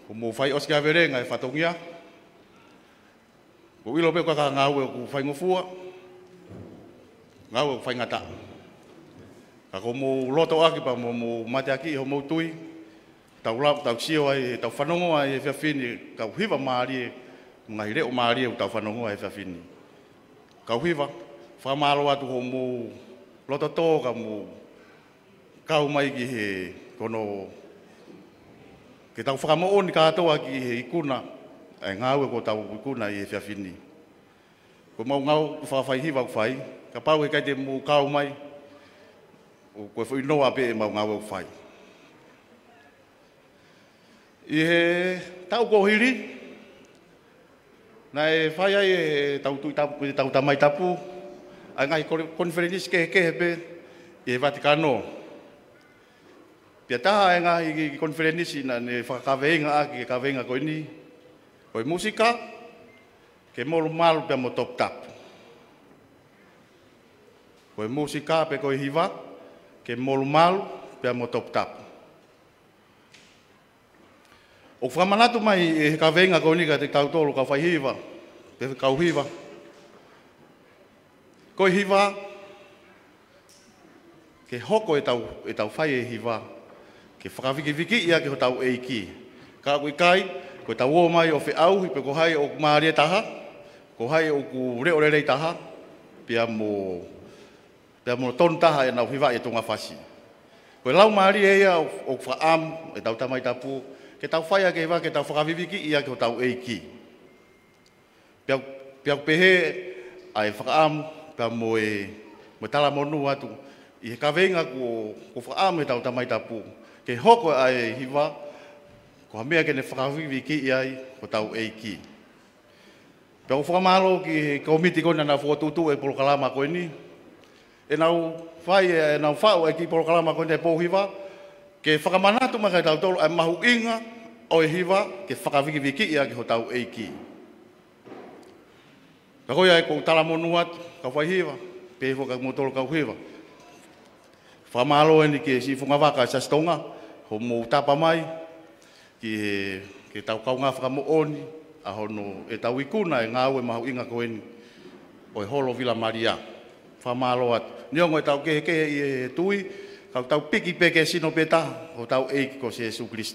hoʻomou fai ʻosikiavelenga e fatongia. ʻOku ou ʻilo pē ko e ngāue ʻoku faingofua, ngāue ʻoku faingataʻa. Ka ko hoʻomou lotoʻaki pea mo hoʻomou mateakiʻi hoʻomou tui, tau lau, tau sio ai, tau fanongo ai he efiafi ni, kau hiva mālie, ngaahi leʻo mālie ʻoku tau fanongo ai he efiafi ni. Kau hiva, fakamālō atu hoʻomou loto tō ka mou kau mai ki he, ko hono, ke tau fakamoʻoni kātoa ki he ikuna, ʻa e ngāue kuo tau ikuna ʻi he efiafi ni. Ko ʻemau ngāue fakafaihiva ʻoku fai, kapau he ʻikai te mou kau mai, ʻoku, ko e foʻi noa pē ʻemau ngāue ʻoku fai. ʻI he taʻu kuo hili, naʻe fai ai ʻe he tau Tuʻi Tapu, ʻe he tau Tamai Tapu, ʻa e ngaahi kole-, konifelenisi kehekehe pē, ʻi he Vatikano. Pea taha e ngaahi konifelenisi naʻa ne fakakaveinga ʻaki e kaveinga ko eni, ko e mūsika ke molumalu pea mo toputapu. Ko e mūsika pe ko e hiva ke molumalu pea mo toputapu. ʻOku fakamanatu mai ʻe he kaveinga ko eni kiate kitautolu kau faihiva, pe kau hiva. Ko e hiva, ke hoko ʻetau, ʻetau fai e hiva ke fakavikivikiʻi ʻaki hotau ʻEiki. Ka ʻoku ʻikai, ko ʻetau ō mai ʻo feʻauhi pe ko hai ʻoku mālie taha, ko hai ʻoku leʻo lelei taha, pea mo, pea mo tonu taha ʻenau hiva ʻi he tuʻunga fasi. Ko e laumālie ia ʻo, ʻoku fakaʻamu ʻetau Tamai Tapu ke tau fai ʻaki e hiva ke tau fakavikivikiʻi ʻaki hotau ʻEiki. Pea, pea ʻoku pehē ʻa e fakaʻamu pea mo e, mo e talamonū atu ʻi he kaveinga kuo, kuo fakaʻamu ʻe heʻetau Tamai Tapu ke hoko ʻa e hiva ko ha meʻa ke ne fakavikivikiʻi ai hotau ʻEiki. Pea ʻoku fakamālō ki he kōmiti ko ena naʻa nau fokotuʻutuʻu e polokalama ko eni. ʻEnau fai, ʻenau faʻu e kiʻi polokalama ko eni e pou hiva, ke fakamanatu mai kiate kitautolu ʻa e mahuʻinga ʻo e hiva ke fakavikivikiʻi ʻaki hotau ʻEiki. Ka ko ia ʻoku ou talamonū atu, kau faihiva, pehē foki kimoutolu kau hiva. Fakamālō eni ki he Siʻi Fungavaka ʻo e Siasi Tonga, hoʻomou tapa mai ki he, ke tau kaungā fakamoʻoni ʻa hono ʻetau ikuna e ngāue mahuʻinga ko eni ʻo e Holo Vila Malia. Fakamālō atu. Neongo ʻetau kehekehe ʻi he tui, ka ʻoku tau piki pē ki he sino pē taha, hotau ʻEiki ko Sīsū Kalaisi.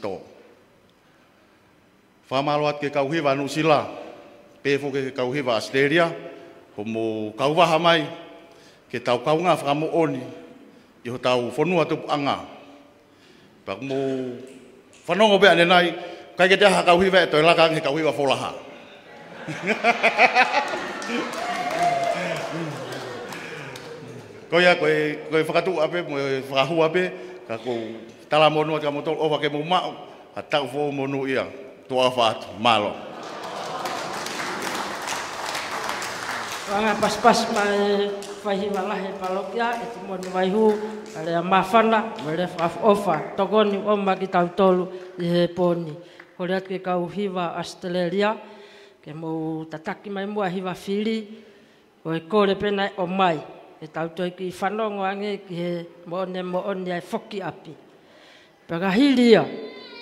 Fakamālō atu ki he kau hiva Nuʻusila, pehē foki ki he kau hiva ʻAositelēlia, hoʻomou kau vaha mai ke tau kaungā fakamoʻoni ʻi hotau fonua tupuʻanga. Pea ʻoku mou fanongo pē ʻanenai, ʻikai ke toe ʻi ai ha kau hiva ʻe toe laka ange he kau hiva Folaha. Ko ia, ko e, ko e fakatuʻa pē mo e fakahua pē, ka ʻoku ou talamonū atu kia moutolu, ʻofa ke mou maʻu ha taʻu foʻou monūʻia. Tuʻa ʻofa atu, mālō. Anga pasipasi mai faihiva lahi e palokia, ʻEtimoni Vaihū, ʻa e lea māfana, mo e lea fakaʻofoʻofa, tokoni ʻoku ʻomai kiate kitautolu ʻi he pō ni. Kole atu ki he kau hiva ʻAositelēlia, ke mou tataki mai muʻa hiva fili, ko e kole pē naʻe ʻomai, ke tau toe kiʻi fanongo ange ki he moʻoni moʻoni ʻa e foki ʻapi. Pea ka hili ia,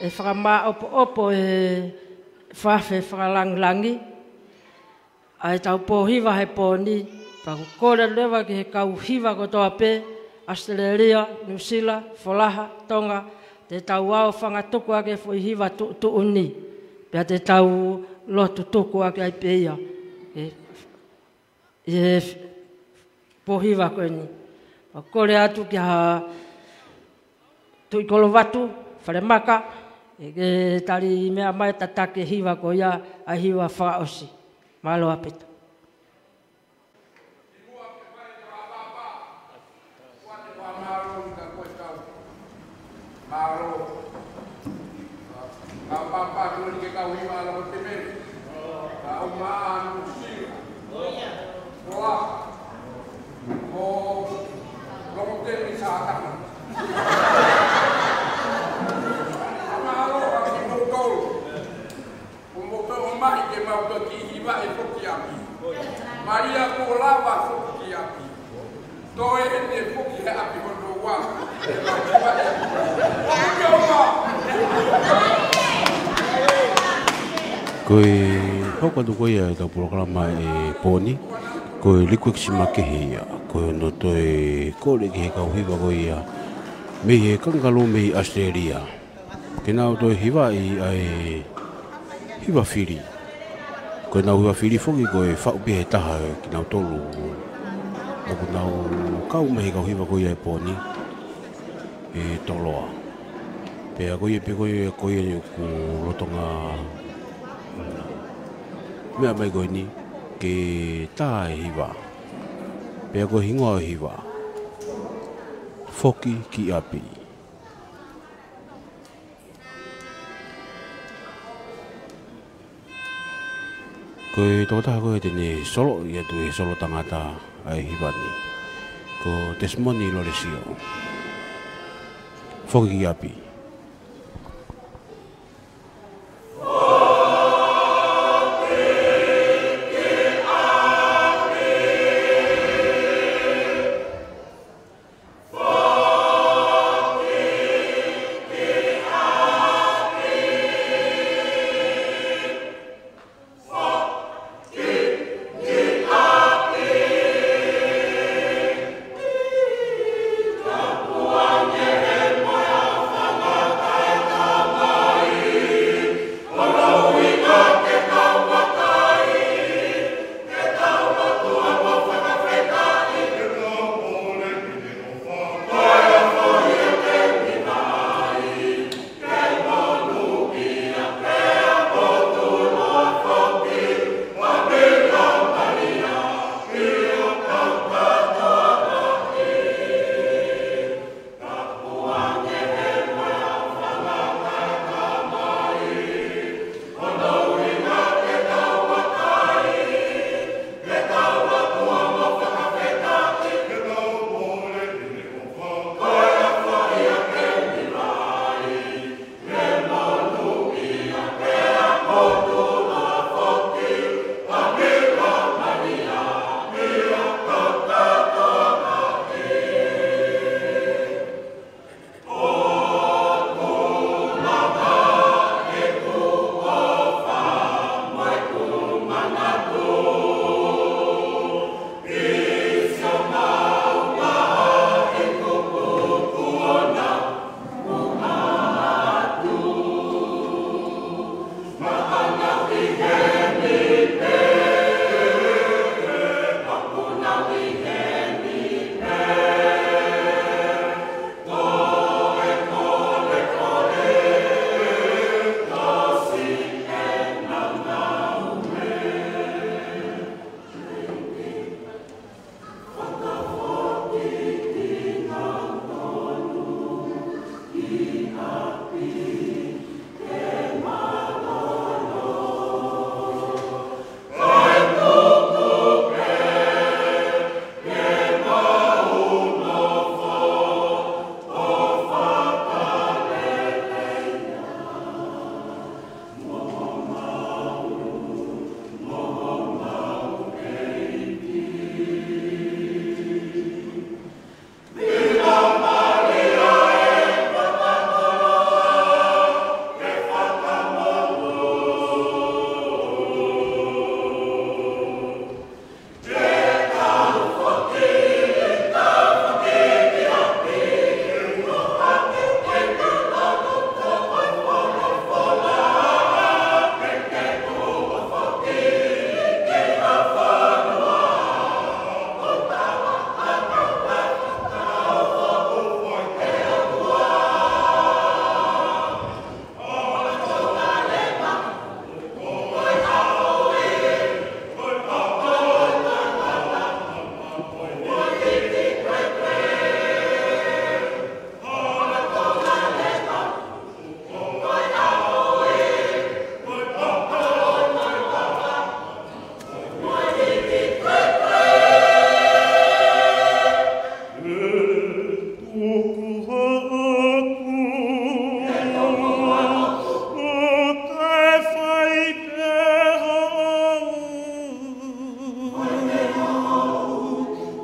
ʻe fakamāʻopoʻopo ʻe he fafe fakalangilangi ʻa ʻetau pō hiva he pō ni, pea ʻoku kole leva ki he kau hiva kotoa pē, ʻAositelēlia, Nuʻusila, Folaha, Tonga, te tau ō ʻo fangatuku ʻaki e foʻi hiva tuʻutuʻuni, pea te tau lotu tuku ʻaki ai pē ia. ʻE, ʻi he pō hiva ko eni. ʻOku kole atu kia Tuʻi Kolovatu, Falemaka, ʻe ke tali meʻa mai tataki e hiva ko ia, ʻa e hiva fakaʻosi. Mālō ʻaupito. Mālō. Ka papa tu ni ke kau hiva ala ko te meri. Ka o ma anu sila. Koa. Ko longo te mi sa ata. Mālō ka ki mou tolu. Ko mou tolu mai ke mau ka ki hiva e foki ʻapi. Malia ko lava foki ʻapi. Toe ʻene foki he ʻapi hono ua. Ko e hoko atu ko ia ʻetau polokalama e pō ni, ko e likueki sima kehe ia, ko hono toe kole ki he kau hiva ko ia, mei he kangalū mei ʻAositelēlia. Ke nau toe hivaʻi ʻa e hiva fili. Ko ʻenau hiva fili foki ko e faʻu pē he taha kinautolu. ʻOku nau kau mai he kau hiva ko ia e pō ni, ʻe Toloa. Pea ko ia pē ko ia, ko ia ʻoku lolotonga meʻa mai ko eni ke tā e hiva. Pea ko e hingoa ʻo e hiva, Foki ki ʻApi. Ko e tokotaha ko ē te ne soloʻi atu e solo tangata ʻa e hiva ni, ko Tesimoni Lolesio. Foki ki ʻapi.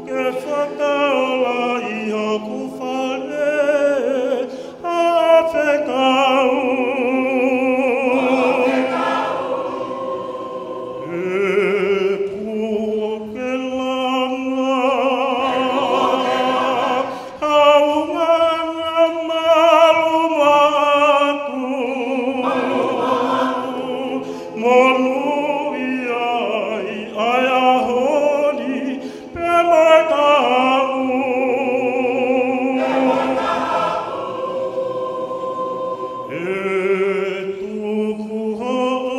Ke fakaola ʻi hoku fale ʻa e fekau. ʻE puke langa, haunga malumalu, monūʻia ʻi he ʻaho ni, pea mo e kahaʻu. ʻE tuku hoʻo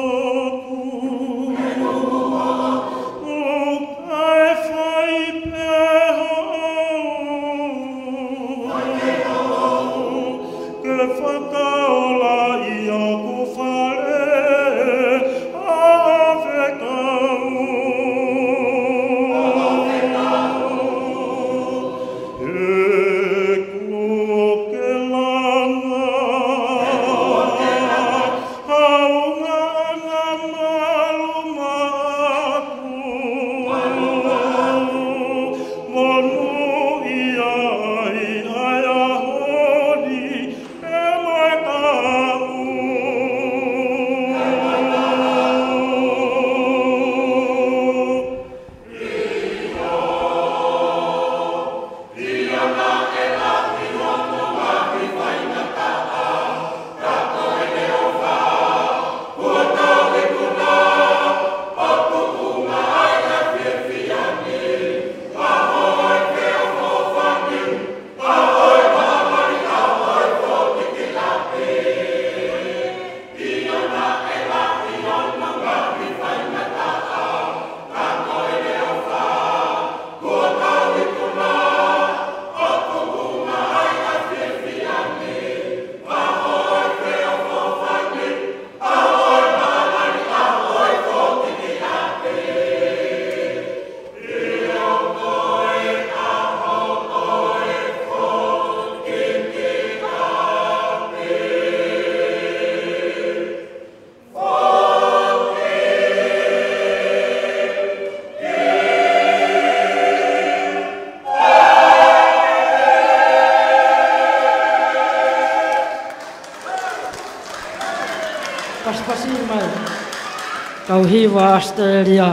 Hiva ʻAositelēlia,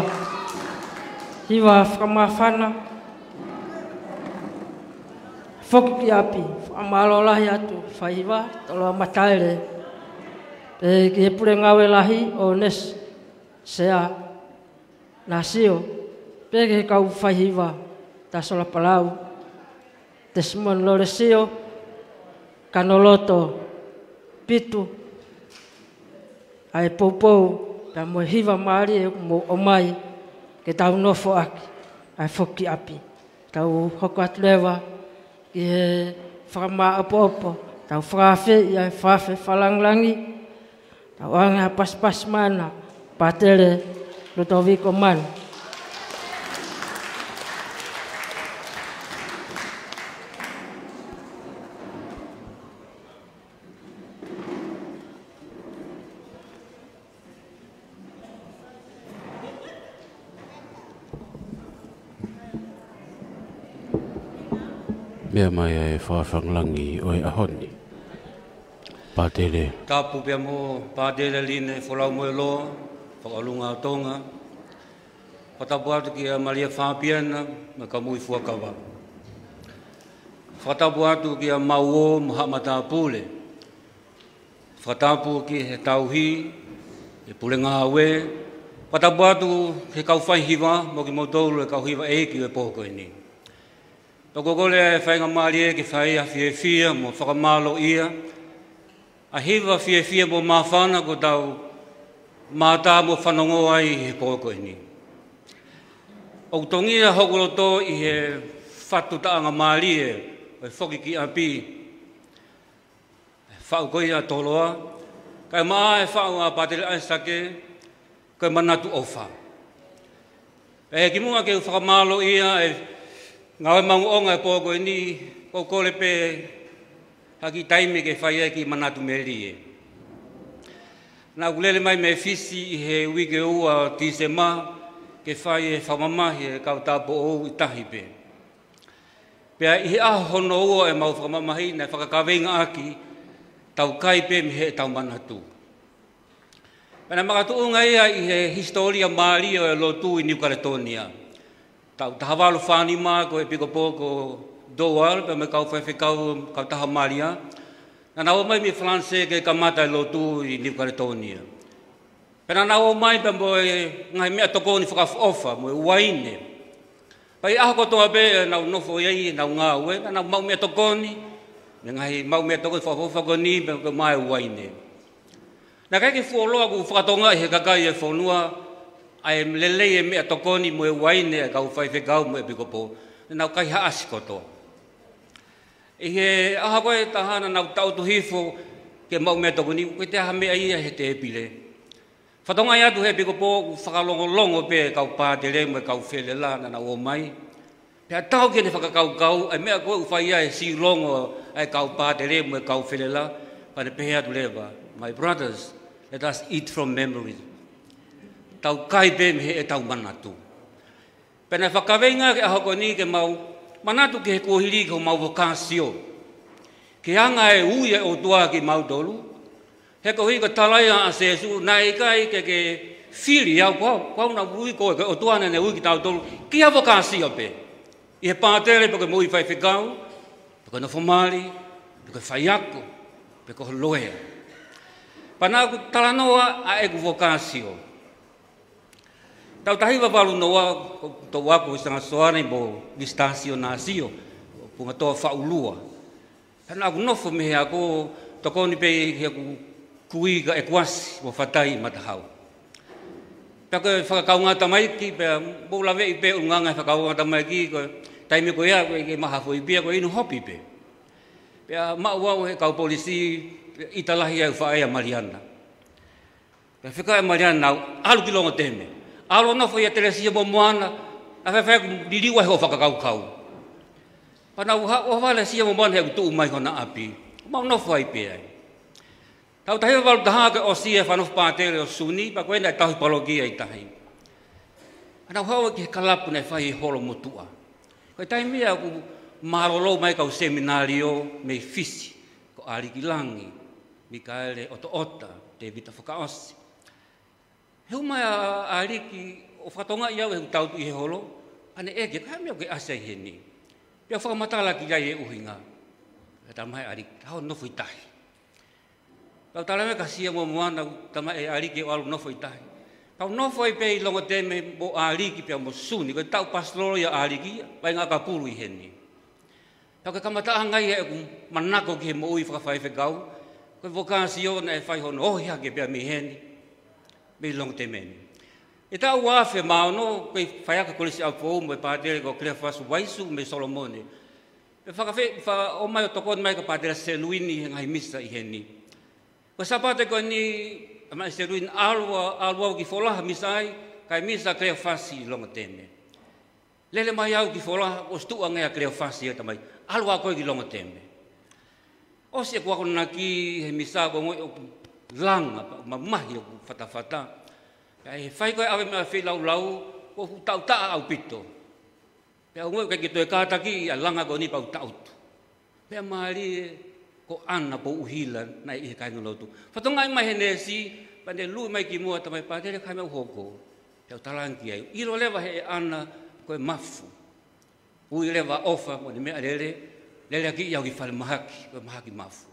hiva fakamāfana, foki ki ʻapi, fakamālō lahi atu, faihiva, Toloa Mataele, pea ki he pule ngāue lahi ʻo Nesi, Sea, Nasio, pea ki he kau faihiva, Tasola Palau, Tesimoni Lolesio, Kanoloto, Pitu, ʻa e poupou, pea mo e hiva mālie ʻoku mou ʻomai, ke tau nofo ʻaki, ʻa e foki ʻapi. Tau hoko atu leva, ki he fakamāʻopoʻopo, tau fakaafeʻi ʻa e fakaafeʻi fakalāngilangi, tau ʻoange ha pasipasi mana, Pātele Lutoviko Manu. Meʻa mai ʻa e fakaafeʻi fakalāngilangi ʻo e ʻaho ni. Pātele. Tapu pea mo Pātele Line Folau Moeloa, Fakaʻolunga ʻo Tonga. Fakatapu atu kia Malia Fapiana, mo e Kamui Fuakava. Fakatapu atu kia Mauo mo haʻa matāpule. Fakatapu ki he tauhi, e pule ngāue. Fakatapu atu ki he kau faihiva, mo kimoutolu e kau hiva ʻeiki ʻo e pō ko eni. Pea ʻoku ou kole ʻa e faingamālie ke fai ha fiefia mo fakamālōʻia ʻa e hiva fiefia mo māfana kuo tau mātā mo fanongo ai he pō ko eni. ʻOku tongia hoku loto ʻi he fatu taʻanga mālie ʻo e foki ki ʻapi. Faʻu ko ia ʻa Toloa, kae ʻumaʻā e faʻu ʻa Pātele ʻAisake, ko e manatu ʻofa. Pea kimuʻa ke u fakamālōʻia e ngāue maʻongoʻonga e pō ko eni, ʻoku ou kole pē ha kiʻi taimi ke fai ai e kiʻi manatu melie. Naʻá ku lele mai mei Fisi ʻi he uike ua ʻo Tīsema, ke fai e fakamamahi e kau tāupoʻou ʻi tahi pē. Pea ʻi he ʻaho hono ua ʻemau fakamamahi naʻe fakakaveinga ʻaki, tau kai pē mei heʻetau manatu. Pea naʻe makatuʻunga ia ʻi he hisitōlia mālie ʻo e lotu ʻi Niu Kaletonia. Taʻu taha valu fā nima ko e ʻEpikopō ko Dowell, pea mo e kau faifekau, kau taha Malia. Naʻa nau ō mai mei Falanisē ke kamata e lotu ʻi Niu Kaletonia. Pea naʻa nau ō mai pea mo e ngaahi meʻatokoni fakaʻofoʻofa, mo e uaine. Pea ʻi he ʻaho kotoa pē ʻenau nofo ai, ʻenau ngāue, naʻa nau maʻu meʻatokoni, mo e ngaahi maʻu meʻatokoni fakaʻofoʻofa ko eni, pea mo e uaine. Naʻe ʻikai ke fuoloa kuo fakatokangaʻi ʻe he kakai e fonua ʻa e lelei e meʻatokoni mo e uaine ʻa e kau faifekau mo e ʻEpikopō. Naʻa nau kaihaʻasi kotoa. ʻI he ʻaho ko ē ʻe taha naʻa nau tangutu hifo ke maʻu meʻatokoni, ʻoku ʻikai toe ʻi ai ha meʻa ia he tēpile. Fakatokangaʻi atu ʻe he ʻEpikopō ʻoku fakalongolongo pē e kau pātele mo e kau felela naʻa nau ō mai. Pea tau ke ne fakakaukau, ʻa e meʻa ko ē ʻoku fai ai e sīlongo ʻa e kau pātele mo e kau felela, pea ne pehē atu leva, "My brothers, let us eat from memory." Tau kai pē mei heʻetau manatu. Pea naʻe fakakaveinga ki he ʻaho ko eni ke mau manatu ki he kuohili ki homau vokāsio. Ki he anga e ui ʻa e ʻOtua kimautolu. He koeʻuhi ko e tala ia ʻa Sēsū, naʻe ʻikai ke ke fili au, ko au, ko au naʻe ui koe, ko e ʻOtua naʻa ne ui kitautolu ki ha vokāsio pē. ʻI he pātele pe ko e moʻui faifekau, pe ko e nofo mali, pe ko e faiako, pe ko e loea. Pea naʻá ku talanoa ʻa ʻeku vokāsio. Taʻu taha hiva valu noa, ko e toʻu ako ʻi Sanga Soane mo Visitā Sio Nāsio, Pungatoa Faʻulua. Pea naʻá ku nofo mei he ako tokoni pē ʻi heʻeku kui ka ʻeku ʻasi mo Fatai Matahau. Pea ko e fakakaungā tamaiki, pea mou laveʻi pē ʻulungaanga e fakakaungā tamaiki, ko e taimi ko ia, ko e ʻikai ke maha foʻi pia, ko e inu hopi pē. Pea maʻu au ʻe he kau polisi, ʻita lahi ʻa e faʻē ʻa Maliana. Pea fekau ʻe Maliana au, ʻalu ki Longoteme. ʻAlu ʻo nofo ʻia Telesia mo Moana, ʻa e faifai ʻoku liliu ai hoʻo fakakaukau. Pea naʻá ku haʻu ʻo vale ʻia Telesia mo Moana heʻeku tuʻu mai hona ʻapi. Mau nofo ai pē ai. Taʻu taha hiva valu taha ko e ʻosi e fakanofo pātele ʻo Suni, pea ko ena e tauhi palokia ʻi tahi. Pea naʻá ku haʻu ki he kalapu naʻe fai ʻi Holomotuʻa. Ko e taimi ia ʻoku mālōlō mai kau seminalio mei Fisi, ko ʻAliki Langi, Mikaele ʻOtoʻota, Tēvita Fakaʻosi. He ʻomai ʻa ʻAliki ʻo fakatokangaʻi au ʻi heʻeku tautu ʻi he holo, ʻa ʻene ʻeke, ko e hā e meʻa ʻoku ke ʻasi ai heni? Pea u fakamatala ki ai e ʻuhinga. Pea talamai ʻe ʻAliki, haʻu ʻo nofo ʻi tahi. Pea u talamai kia Sia mo Moana, talamai ʻe ʻAliki ke u ʻalu ʻo nofo ʻi tahi. Pea u nofo ai pē ʻi Longoteme mo ʻAliki pea mo Suni, ko e taʻu pasitolo ia ʻa ʻAliki, vaʻinga ʻakapulu ʻi heni. Pea ko e kamataʻanga ia ʻeku manako ki he moʻui fakafaifekau, ko e vokāsio naʻe fai hono ohi hake pē mei heni, mei Longoteme ni. ʻI he taʻu ua afe mā ono, ko e faiako Kolisi ʻApifoʻou mo e pātele ko Cleophas Waisu mei Solomone. Pea fakafe-, fa-, ʻomai ʻo tokoni mai kia Pātele Seluini he ngaahi misa ʻi heni. Ko e Sāpate ko eni, talamai ʻe Seluini, ʻalu ā, ʻalu au ki Folaha misa ai, kae misa Cleophas ʻi Longoteme. Lele mai au ki Folaha, ʻosi tuʻu ange ʻa Cleophas ia, talamai, ʻalu ā koe ki Longoteme. ʻOsi ʻeku akonaki he misa, ko e ongoʻi ʻoku langa, pea mamahi ʻeku fatafata. Pea ʻi he fai ko ē ʻave meʻa feilaulau, ʻoku ou taʻutaʻa ʻaupito. Pea u ongoʻi ʻikai ke toe kātakiʻi ʻa e langa ko eni, pea u taʻutu. Pea mālie, ko ʻAna Pouʻuhila naʻe ʻi he kāingalotu. Fakatokangaʻi mai he neesi, pea ne luʻi mai ki muʻa, talamai, Pātele, ko e hā e meʻa ʻoku hoko? Pea u talaange ki ai, ʻilo leva ʻe ʻAna ko e mafu. Ui leva ʻofa mo ʻene meʻalele, lele ʻaki ia ki falemahaki, ko e mahaki mafu.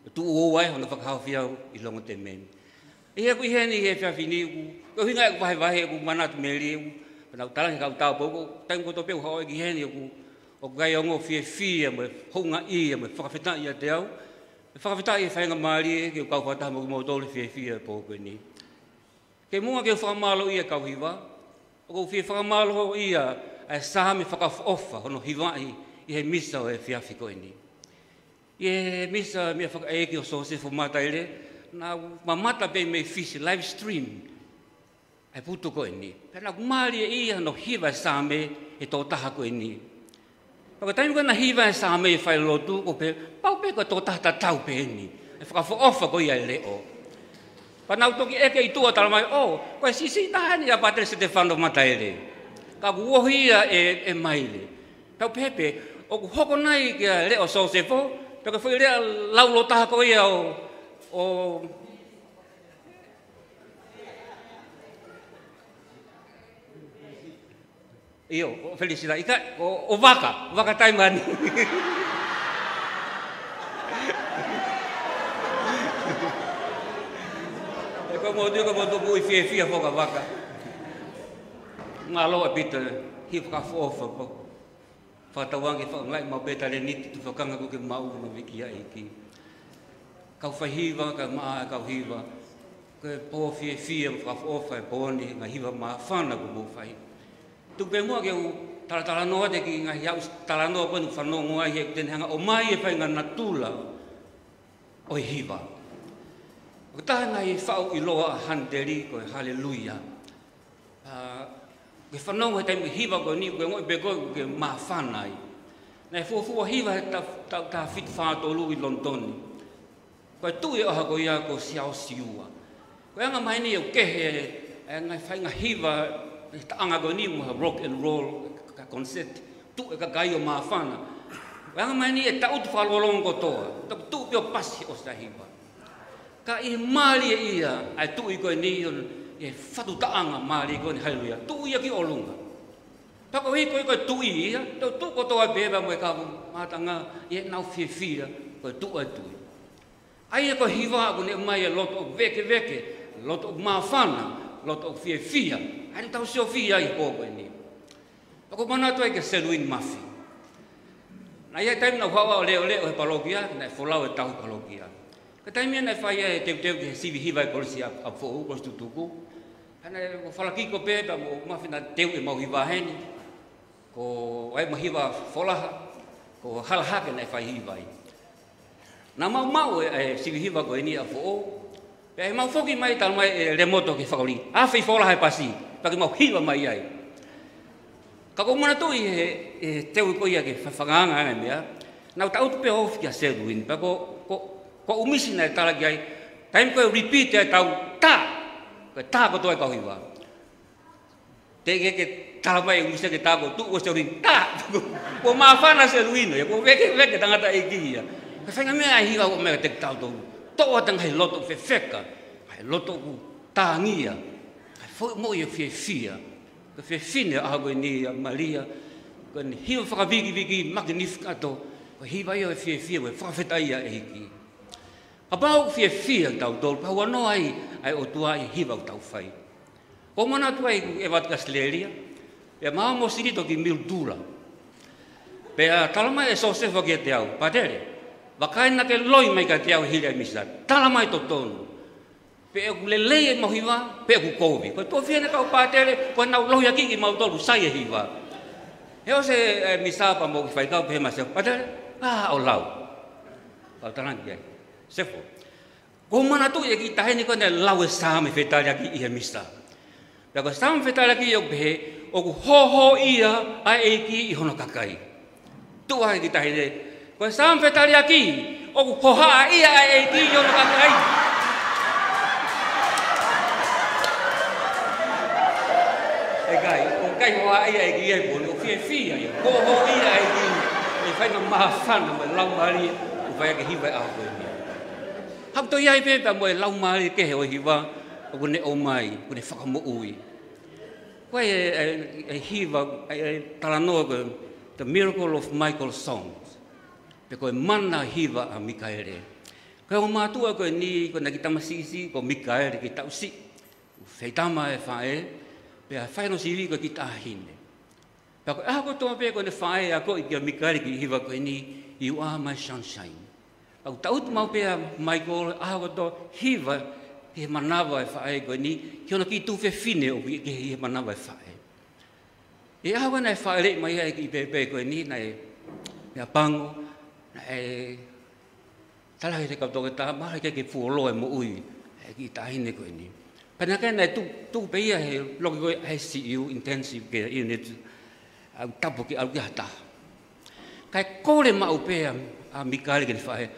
Tuʻu ʻo ʻai hono fakahaofi au ʻi Longoteme ni. ʻI heʻeku ʻi heni he efiafi ni, ʻoku, ko e ʻuhinga ʻeku vahevahe ʻeku manatu melie, ʻoku, pea naʻa ku talaange ki he kau tāupoʻou, taimi kotoa pē ʻoku ou haʻu ki heni, ʻoku, ʻoku ʻikai ongo fiefia mo e houngaʻia mo e fakafetaʻi ʻiate au. ʻE fakafetaʻi e faingamālie ke u kau fakataha mo kimoutolu he fiefia e pō ko eni. Ke muʻa ke u fakamālōʻia e kau hiva, ʻoku ou fie fakamālōʻia ʻa e Saame fakaʻofoʻofa hono hivaʻi ʻi he misa ʻo e efiafi ko eni. ʻI he misa meʻafakaʻeiki ʻo Sosefo Mataele, naʻa ku mamata pē mei Fisi, live stream ʻa e putu ko eni. Pea naʻa ku mālieʻia hono hiva e Saame ʻe he tokotaha ko eni. Pea ko e taimi ko ē naʻe hiva e Saame ʻi he falelotu, ʻoku ou pehē, pau pē ko e tokotaha tatau pē eni. ʻE fakaʻofoʻofa ko ia e leʻo. Pea naʻa ku toki ʻeke ʻi tuʻa, talamai, ʻō, ko e siʻisiʻi taha eni ʻa Pātele Setefano Mataele. Ka kuo ohi ia ʻe, ʻe Maile. Pea u pehē pē, ʻoku hoko nai ki he leʻo ʻo Sosefo, pea ko e foʻi lea laulotaha ko ia ʻo, ʻo ʻIo, ʻo Felisila, ʻikai, ʻo, ʻo Vaka, Vaka Taimani. ʻE ko e motu, ko e motu moʻui fiefia foki ʻa Vaka. Mālō ʻaupito, hiva fakaʻofoʻofa pē. Fakatauange ke fakaʻaongaʻi maʻu pē talēniti, tufakanga kuo ke maʻu, ʻoku mau ʻeke ki he ʻEiki. Kau faihiva, kau maʻa, kau hiva. Ko e pō fiefia mo fakaʻofoʻofa e pō ni, ngaahi hiva māfana kuo mou fai. Tuku pē muʻa ke u talatalanoa atu ki he ngaahi ʻū talanoa ko eni ʻoku ou fanongo ai, he ʻoku te ne hanga ʻo ʻomai e faʻahinga natula ʻo e hiva. Ko e taha e ngaahi faʻu ʻiloa ʻa Haniteli ko e Haleluia. ʻA, ke fanongo he taimi hiva ko eni, ʻoku ke ongoʻi pē koe ʻoku ke māfana ai. Naʻe fuofua hiva he ta-, ta-, taʻu fitu fā tolu ʻi Lonitoni. Ko e tuʻi ʻo e ʻaho ko ia ko Siaosi Ua. Ko e anga maheni ʻoku kehe e ngaahi faʻahinga hiva he taʻanga ko eni mo ha rock and roll, ka concert, tuʻu e kakai ʻo māfana. Ko e anga maheni ʻe taʻutu fakalongolongo kotoa. Taku tuʻu pē ʻo pasi ʻosi ʻa e hiva. Ka ʻi he mālie ia ʻa e tuʻi ko eni ʻi he fatu taʻanga mālie ko eni, Haleluia. Tuʻu ia ki ʻolunga. Pea ko e hiko ia ko e tuʻi ia, tau tuʻu kotoa pē pea mo e kau mātanga ʻi heʻenau fiefia ko e tuʻu ʻa e tuʻi. ʻA ia ko e hiva ʻoku ne ʻomai e loto ʻoku vēkeveke, loto ʻoku māfana, loto ʻoku fiefia. ʻA ia naʻa tau siofia ai he pō ko eni. Pea ʻoku ou manatu ai kia Seluini Mafi. Naʻe ʻi ai e taimi naʻa ku haʻu ʻo leʻoleʻo he palokia, naʻe folau e tauhi palokia. Ko e taimi ia naʻe fai ai e teuteu ki he sivi hiva ʻi he Kolisi ʻa, ʻApifoʻou, Kolisi Tutuku. Pea naʻe ʻo falakiko pē, pea mo Mafi naʻa teu ʻemau hiva heni. Ko e ʻai ʻemau hiva Folaha, ko Halahake naʻe fai hiva ai. Naʻa mau maʻu e, e sivi hiva ko eni ʻa ʻApifoʻou. Pea ʻi heʻemau foki mai, talamai ʻe Lemoto ki he fakalī, ʻAve ʻi Folaha e pasi, pea ke mau hiva mai ai. Ka ʻoku ou manatuʻi he, he teu ko ia ke fa-, fakaanga ʻa e meʻa, naʻa ku taʻutu pē ʻo ofi kia Seluini, pea ko, ko, ko ʻUmisi naʻe tala ki ai, taimi ko ē repeat e tau, tā! Ko e tā kotoa e kau hiva. Teʻeki ke talamai ʻe ʻUmisi ke tā, ko e tuʻu ʻo Seluini, tā! Kuo māfana Seluini, ia kuo vēkeveke tangataʻeiki ia. Ko e faʻahinga meʻa ʻa e hiva ʻoku ʻomai kiate kitautolu. Toʻo atu e ngaahi loto fefeka, ngaahi loto ʻoku tāngia, ngaahi Moʻi, moʻi ʻo fiefia. Ko e fefine ʻaho ko eni ʻa Malia, ko ʻene hiva fakavikiviki, Magnificat, ko e hiva ia ʻo e fiefia, ko e fakafetaʻi ʻa e ʻEiki. Kapau ʻoku fiefia kitautolu, pea huanoa ai ʻa e ʻOtua ʻi he hiva ʻoku tau fai. Ko u manatu ai ʻeku ʻeva ki ʻAositelēlia, pea mau ō mo sini toki Mildura. Pea talamai ʻe Sosefo kiate au, Pātele, vakai naʻa ke loi mai kiate au hili ʻa e misa, talamai totonu pe ʻoku lelei ʻemau hiva, pe ʻoku kovi. Ko e tuʻo fiha ʻene kau pātele, ko ʻenau lohiakiʻi kimautolu, sai e hiva. He ʻosi e misa pea mo e kiʻi faikau, pehē mai Sosefo, Pātele, ʻā ʻo lau. Pea u talaange ki ai, Sosefo, ko u manatuʻi e kiʻi taʻahine ko ē naʻe lau e Saame fetaliaki ʻi he misa. Pea ko e Saame fetaliaki ʻoku pehē, ʻoku hōhōʻia ʻa e ʻEiki ʻi hono kakai. Tuʻu hake e kiʻi taʻahine, ko e Saame fetaliaki, ʻoku hohaʻaʻia ʻa e ʻEiki ʻi hono kakai. ʻIkai, ʻoku ʻikai hohaʻaʻia ʻa e ʻEiki ia he pō ni, ʻoku fiefia ia. Hōhōʻia ʻa e ʻEiki ʻi he faʻahinga māfana mo e laumālie ʻoku fai ʻaki e hiva he ʻaho ko eni. Haʻu toe ʻi ai pē pea mo e laumālie kehe ʻo e hiva, ʻoku ne ʻomai, ʻoku ne fakamoʻui. Ko e, e, e hiva, e, e talanoa ko e The Miracle of Michael Songs. Pe ko e mana hiva ʻa Mikaele. Ko e ongo mātuʻa ko eni, ko ʻena kiʻi tamasiʻi siʻi ko Mikaele, kiʻi taʻu siʻi. Feitama e faʻē, pea fai hono sivi ko e kiʻi taʻahine. Pea ko e ʻaho kotoa pē ko ʻene faʻē ʻoku akoʻi kia Mikaele e kiʻi hiva ko eni, You are my sunshine. Pea ʻoku tangutu maʻu pē ʻa Michael ʻaho kotoa hiva ki he manava e faʻē ko eni, ki hono kiʻi tuofefine ʻoku ʻi he, ʻi he manava e faʻē. ʻI he ʻaho ko ē naʻe fāʻeleʻi mai ai e kiʻi pēpē ko eni, naʻe meʻapango, naʻe talaange ʻe he kau toketā mahalo ʻikai ke fuoloa e moʻui e kiʻi taʻahine ko eni. Pea naʻe ʻikai, naʻe tuʻu, tuʻu pē ia he loki ko ē ʻa e I C U, intensive care unit, ʻoku tapu ke ʻalu ki ai ha taha. Kae kole maʻu pē ʻa, ʻa Mikaele ki heʻene faʻē,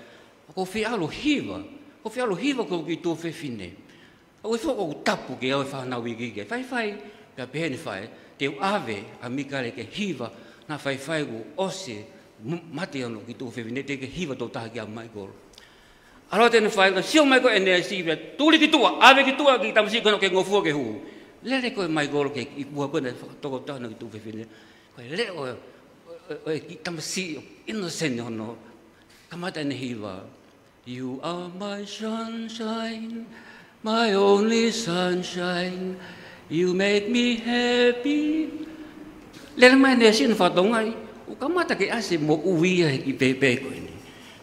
ʻOku ou fie ʻalu ʻo hiva, ʻoku ou fie ʻalu ʻo hiva ki hoku kiʻi tuofefine. ʻOku ou foki ʻoku tapu ke ʻave e fānau iiki ke faifai, pea pehē ʻe heʻene faʻē, te u ʻave ʻa Mikaele ke hiva, naʻa faifai kuo ʻosi e m-, mate hono kiʻi tuofefine, te ke hiva tokotaha kia Michael. ʻAlu atu ʻene faʻē, sio mai ko ē e neesi pea tuli ki tuʻa, ʻave ki tuʻa e kiʻi tamasiʻi ko ē ʻoku ngofua ke hū. Lele ko ē Michael ki he kiʻi kua ko ē naʻe fakatokoto ai hono kiʻi tuofefine. Ko e leʻo ʻo e, ʻo e, ʻo e kiʻi tamasiʻi, innocent hono kamata ʻene hiva. You are my sunshine, my only sunshine. You make me happy. Lele mai e neesi ʻo ne fakatonga ai, ʻoku kamata ke ʻasi e moʻui ia he kiʻi pēpē ko eni.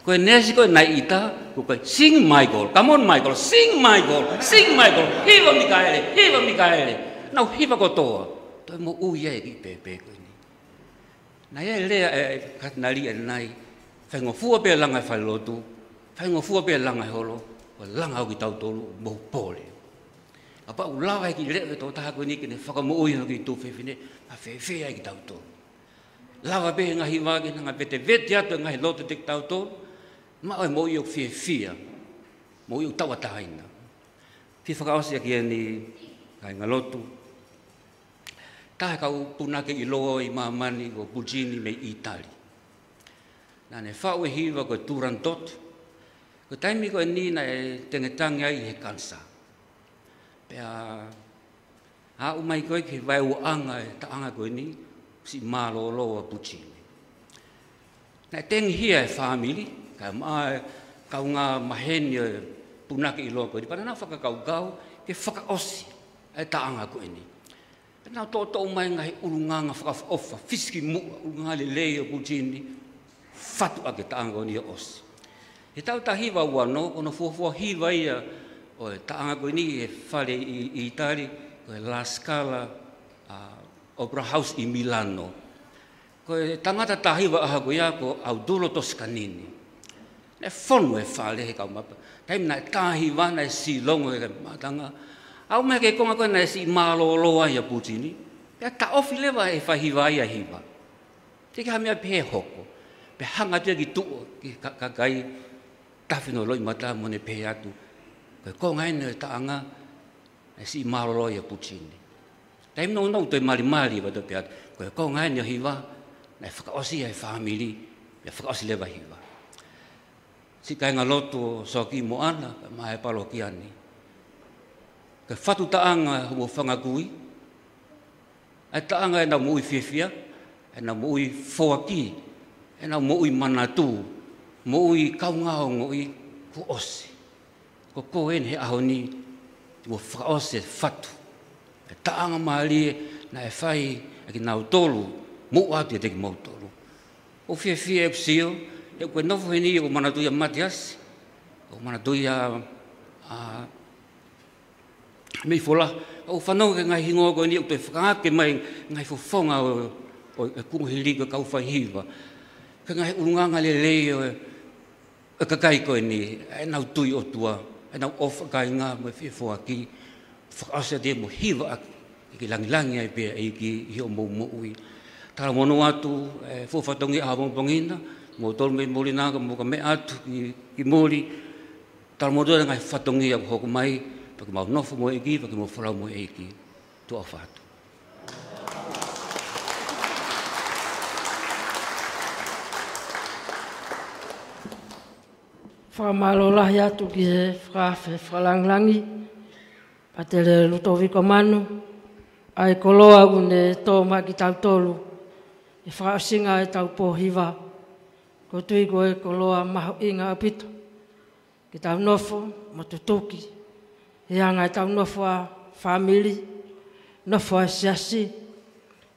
Ko e neesi ko ē naʻe ʻita, ko e, ko e, Sing Michael, come on Michael, sing Michael, sing Michael, hiva Mikaele, hiva Mikaele. Nau hiva kotoa, toe moʻui ia e kiʻi pēpē ko eni. Naʻe ʻi ai e lea ʻa e, ʻa e katinali ʻanenai, faingofua pē langa e falelotu, faingofua pē langa e holo, ko e langa ʻo kitautolu ʻoku mou pole. Kapau ʻoku lava e kiʻi leʻo ʻo e tokotaha ko eni ke ne fakamoʻui hono kiʻi tuofefine, ʻe fēfē ai kitautolu. Lava pē e ngaahi hiva ke ne hanga ʻo vetevete atu e ngaahi loto ʻiate kitautolu, maʻu e moʻui ʻoku fiefia, moʻui ʻoku tauʻatāina. Fie fakaʻosi ʻaki eni, kāinga lotu. Taha e kau punake ʻiloa ʻi māmani ko Puccini mei ʻĪtali. Naʻa ne faʻu e hiva ko e Turandot. Ko e taimi ko eni naʻe tangetange ai he kanisā. Pea aʻu mai ko ē ki he vaeuaʻanga e taʻanga ko eni, siʻi mālōlō ʻa Puccini. Naʻe tengihia e fāmili, kae ʻumaʻā e kaungā maheni ʻo e punake ʻiloa ko eni, pea naʻa nau fakakaukau ke fakaʻosi e taʻanga ko eni. Pea nau toʻotoʻo mai e ngaahi ʻulungaanga fakaʻofoʻofa, fisiki muʻa, ʻulungaanga lelei ʻo Puccini, fatu ʻaki e taʻanga ko eni ʻo ʻosi. He taʻu taha hiva ua ono, ko hono fuofua hiva ia ʻo e taʻanga ko eni he fale ʻi, ʻi ʻĪtali, ko e La Scala, ʻa, Opera House ʻi Milano. Ko e tangata tā hiva ʻaho ko ia ko Auturo Toscanini. Naʻe fonu e fale he kau mapa. Taimi naʻe tā hiva naʻe silongo e mātanga. Aʻu mai ki he konga ko ē naʻe siʻi mālōlō ai ʻa Puccini. Pea taʻofi leva ʻe he fai hiva ia e hiva. Teʻeki ha meʻa pehē ʻe hoko. Pea hanga atu ia ki tuʻa, ki he ka-, kakai, tafe hono loʻimata mo ne pehē atu, ko e konga eni ʻo e taʻanga, naʻe siʻi mālōlō ai ʻa Puccini. Taimi nounou toe malimali ʻa e toe pehē atu, ko e konga eni ʻo e hiva, naʻe fakaʻosi ʻe he fāmili, pea fakaʻosi leva e hiva. Siʻi kāinga lotu ʻo Soaki mo ʻAna, kae ʻumaʻā e palokia ni. Ko e fatu taʻanga homou fanga kui, ʻa e taʻanga ʻenau moʻui fiefia, ʻenau moʻui foaki, ʻenau moʻui manatu, moʻui kaungā ongoʻi, kuo ʻosi. Ko koe eni he ʻaho ni, kuo fakaʻosi e fatu. E taʻanga mālie naʻe fai ʻe kinautolu, mou ʻoatu ʻiate kimoutolu. ʻOku fiefia ʻeku sio, he ʻoku ou nofo heni ʻo manatuʻi ʻa Matiasi, ʻo manatuʻi ʻa, ʻa Meifola, ʻoku ou fanongo ki he ngaahi hingoa ko eni ʻoku toe fakaake mai ngaahi fofonga ʻo, ʻo e kunga hili ko e kau faihiva. Ki he ngaahi ʻulungaanga lelei ʻo e, ʻo e kakai ko eni, ʻenau tui ʻOtua, ʻenau ʻofa kāinga mo e fie foaki, fakaʻosi atu mo hiva ʻaki, ʻEiki, langilangiʻia pē ʻEiki ʻi hoʻomou moʻui. Talamonū atu, ē, fuʻu fatongia ʻaho pongipongi na, moutolu mei muli na, ka mou ka meʻa atu ki, ki muli, talamonū atu ngaahi fatongia ʻoku hoko mai, pea ke mau nofo mo e ʻEiki, pea ke mau folau mo e ʻEiki. Tuʻa ʻofa atu. Fakamālō lahi atu ki he fakaafe fakalangilangi, Patele Lutoviko Manu, ʻa e koloa ʻoku ne tō mai kitautolu he fakaʻosinga ʻetau pō hiva. ʻOku ou tui ko e koloa mahuʻinga ʻaupito ke tau nofo mo tutuki he anga ʻetau nofo ʻa e fāmili, nofo ʻa e siasi,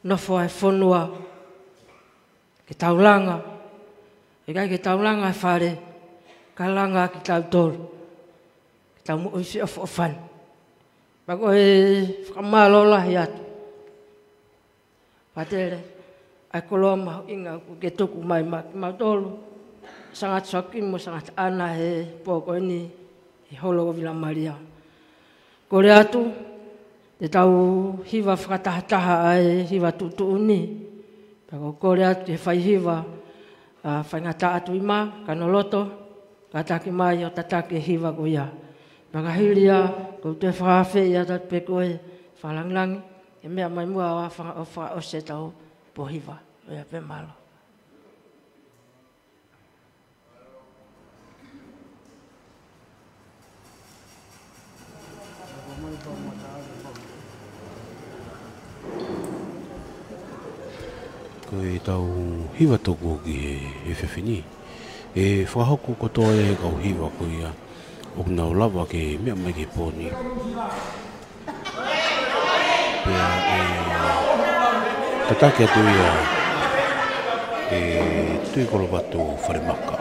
nofo ʻa e fonua. Ke tau langa, ʻikai ke tau langa e fale, ka langa kitautolu. Ke tau moʻui feʻofoʻofani. Pea ko e fakamālō lahi atu, Patele, ʻa e koloa mahuʻinga ʻoku ke tuku mai maʻa kimautolu, Sangata Soakimi mo Sangata ʻAna he pō ko eni he holo ʻo Vila Malia. Kole atu, te tau hiva fakatahataha ʻa e hiva tuʻutuʻuni. Pea ʻoku ou kole atu ki he faihiva, ʻa Faingataʻa Tuʻimā, Kanoloto, kātaki mai ʻo tataki e hiva ko ia. Pea ka hili ia, ʻoku ou toe fakaafeʻi atu pē koe, fakalangilangi, ke meʻa mai muʻa ʻo faka-, ʻo fakaʻosi ʻetau pō hiva. ʻIo pē, mālō. Ko ʻetau hiva tokua ki he, he efiafi ni. ʻE fakahoko kotoa e kau hiva ko ia ʻoku nau lava ke meʻa mai ki he pō ni. Pea ʻe tataki atu ia ʻe Tuʻikolovatu Falemaka.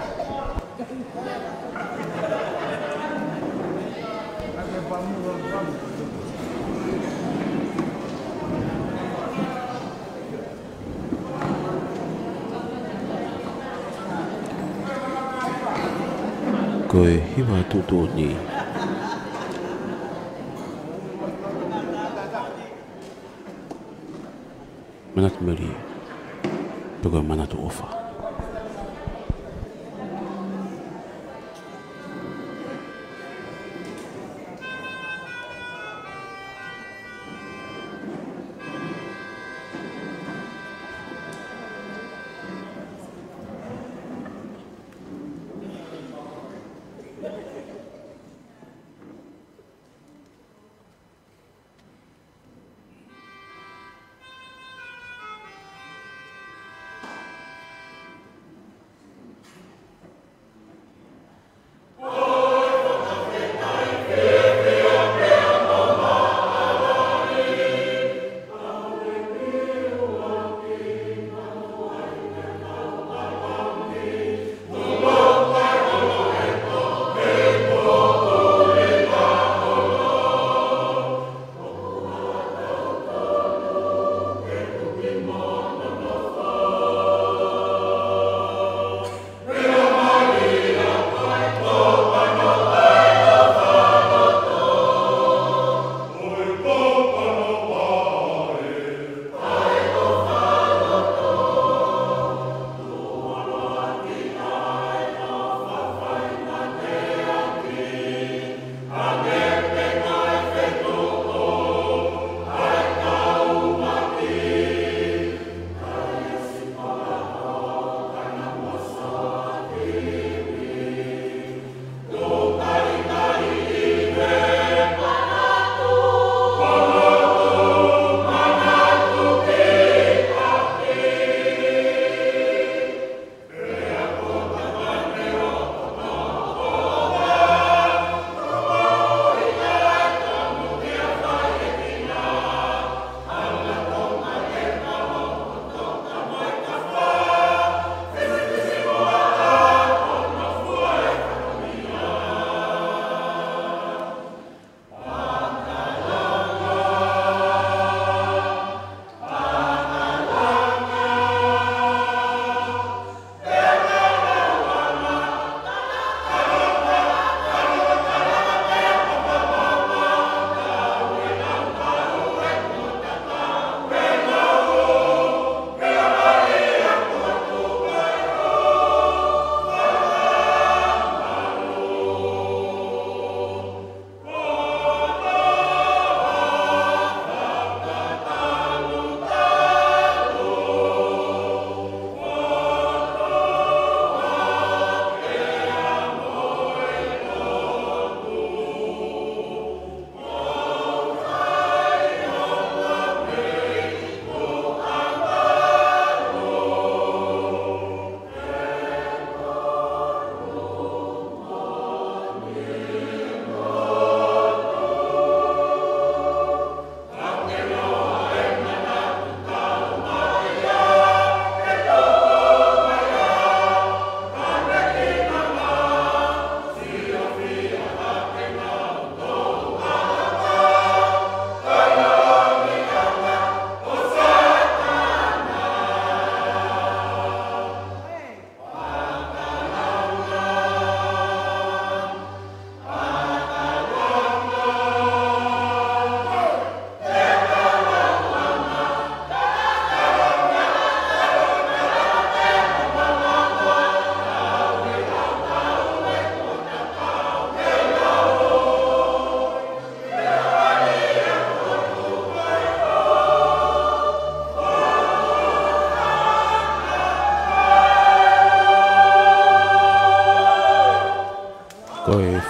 Ko e hiva tuʻutuʻuni. Manatu melie, pe ko e manatu ʻofa.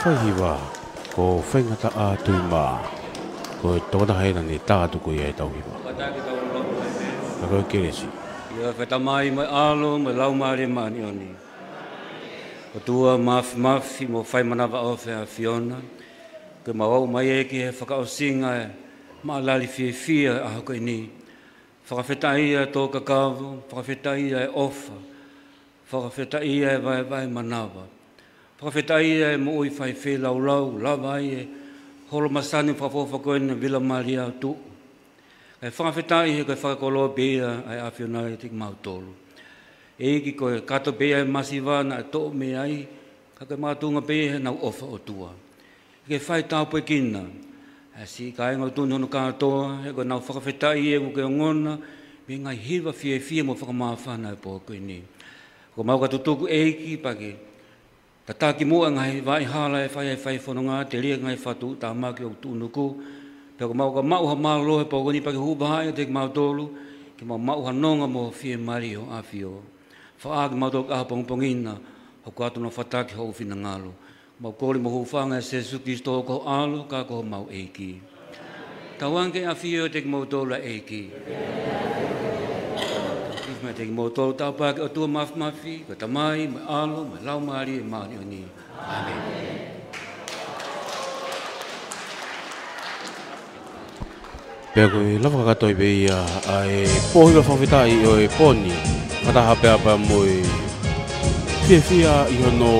Fai hiva, ko Faingataʻa Tuʻimā. Ko e tokotaha ena naʻe tā atu ko ia ʻetau hiva. Ka ko e kelesi ʻa e ʻOtua mo e ʻAlo mo e Laumālie Māʻoniʻoni. ʻOtua mafimafi mo fai manavaʻofa ʻa e ʻAfiona, ke mau aʻu mai ē ki he fakaʻosinga ʻo e maʻalali fiefia ʻo e ʻaho ko eni. Fakafetaʻi ʻa e tō kakavo, fakafetaʻi ʻa e ʻofa, fakafetaʻi ʻa e vaevae manava, fakafetaʻi ʻa e moʻui fai feilaulau, lava ai e holo masani fakaʻofoʻofa ko eni ʻa Vila Malia ʻo tuʻu. ʻE fakafetaʻi he ko e fakakoloa pē ia ʻa e ʻAfiona ʻiate kimautolu. ʻEiki, ko e kato pē ia ʻa e masiva naʻe toʻo mei ai, ka ko e makatuʻunga pē ia ʻi heʻenau ʻofa, ʻOtua. Ke fai tāpuekina ʻa e siʻi kāinga ʻoku tuʻu ʻi hono kātoa, he ko ʻenau fakafetaʻi ʻoku ke ongona mei he ngaahi hiva fiefia mo fakamāfana ʻo e pō ko eni. Ko mau ka tutuku, ʻEiki, pea ke tataki muʻa e ngaahi vaʻa hala ʻe fai ai e fai fononga, telia e ngaahi fatu tāmaki ʻoku tuʻunuku. Pea ko mau ka maʻu ha mālō he pō ko eni, pea ke hū vahaʻa ʻiate kimautolu, ke mau maʻu ha nonga mo e fiemālie ʻo e ʻAfio. Fakaʻā kimautolu ki he ʻaho pongipongi na, hoko atu hono fataki hoʻo finangalo. Mau kole mo hūfanga ʻia Sīsū Kalaisi ko ho ʻAlo, ka ko homau ʻEiki. Tauange ke ʻafio ʻiate kimoutolu ʻa e ʻEiki. Ke ʻafio ʻiate kimoutolu, tāpuaki ʻa e ʻOtua mafimafi, ko e Tamai, mo e ʻAlo, mo e Laumālie Māʻoniʻoni. ʻĀmeni. Pea ko e lava kakato pē ia ʻa e pō hiva fakafetaʻi ʻo e pō ni, fakataha pē pea mo e fiefia ʻi hono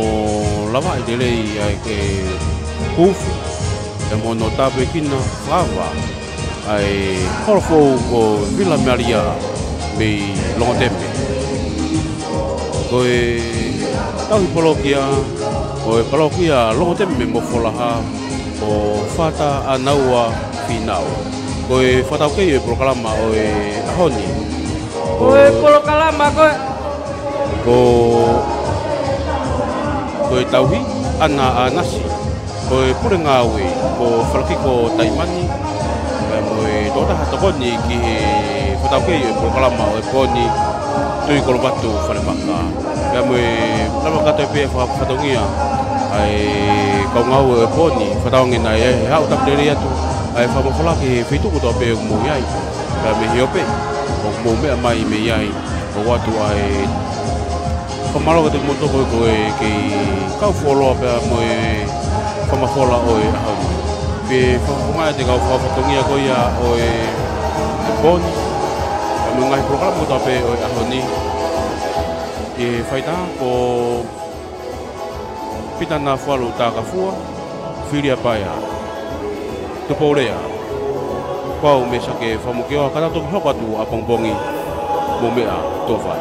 lavaʻi lelei ʻa e ke huufi, pea mo hono tāpuekina fakaava ʻa e holo foʻou ko Vila Malia mei Longoteme. Ko e tauhi palokia ʻo e palokia Longoteme mo Folaha, ko Fata ʻAnaua Fīnau. Ko e fakataukei ʻo e polokalama ʻo e ʻaho ni, ko e polokalama ko e, ko, ko e tauhi, ʻAna ʻAnasi. Ko e pule ngāue, ko Falakiko Taimani, pea mo e tokotaha tokoni ki he fakataukei ʻo e polokalama ʻo e pō ni, Tui Kolovatu Falemaka. Pea mo e lava kakato pē ia fakafatongia ʻa e kau ngāue ʻo e pō ni, fakatauange naʻe haʻu tapu lelei atu ʻa e fakamafola ki he feituʻu kotoa pē ʻoku mou ʻi ai. Pea mei he ope ʻoku mou meʻa mai mei ai, ʻoatu ʻa e fakamālō kiate kimoutolu ko ē kei kau fuoloa pea mo e fakamafola ʻo e ʻaho ni. Pea fakafofonga ʻa e kau fakafatongia ko ia ʻo e, e pō ni, pea mo e ngaahi polokalama kotoa pē ʻo e ʻaho ni. ʻE faitā ko Pita Nafualu Takafua, Filia Paea, Tupoulea, ko au Mesake Famukeoa, ka tau toki hoko atu ʻapongipongi, mou meʻa tuʻa ʻofa.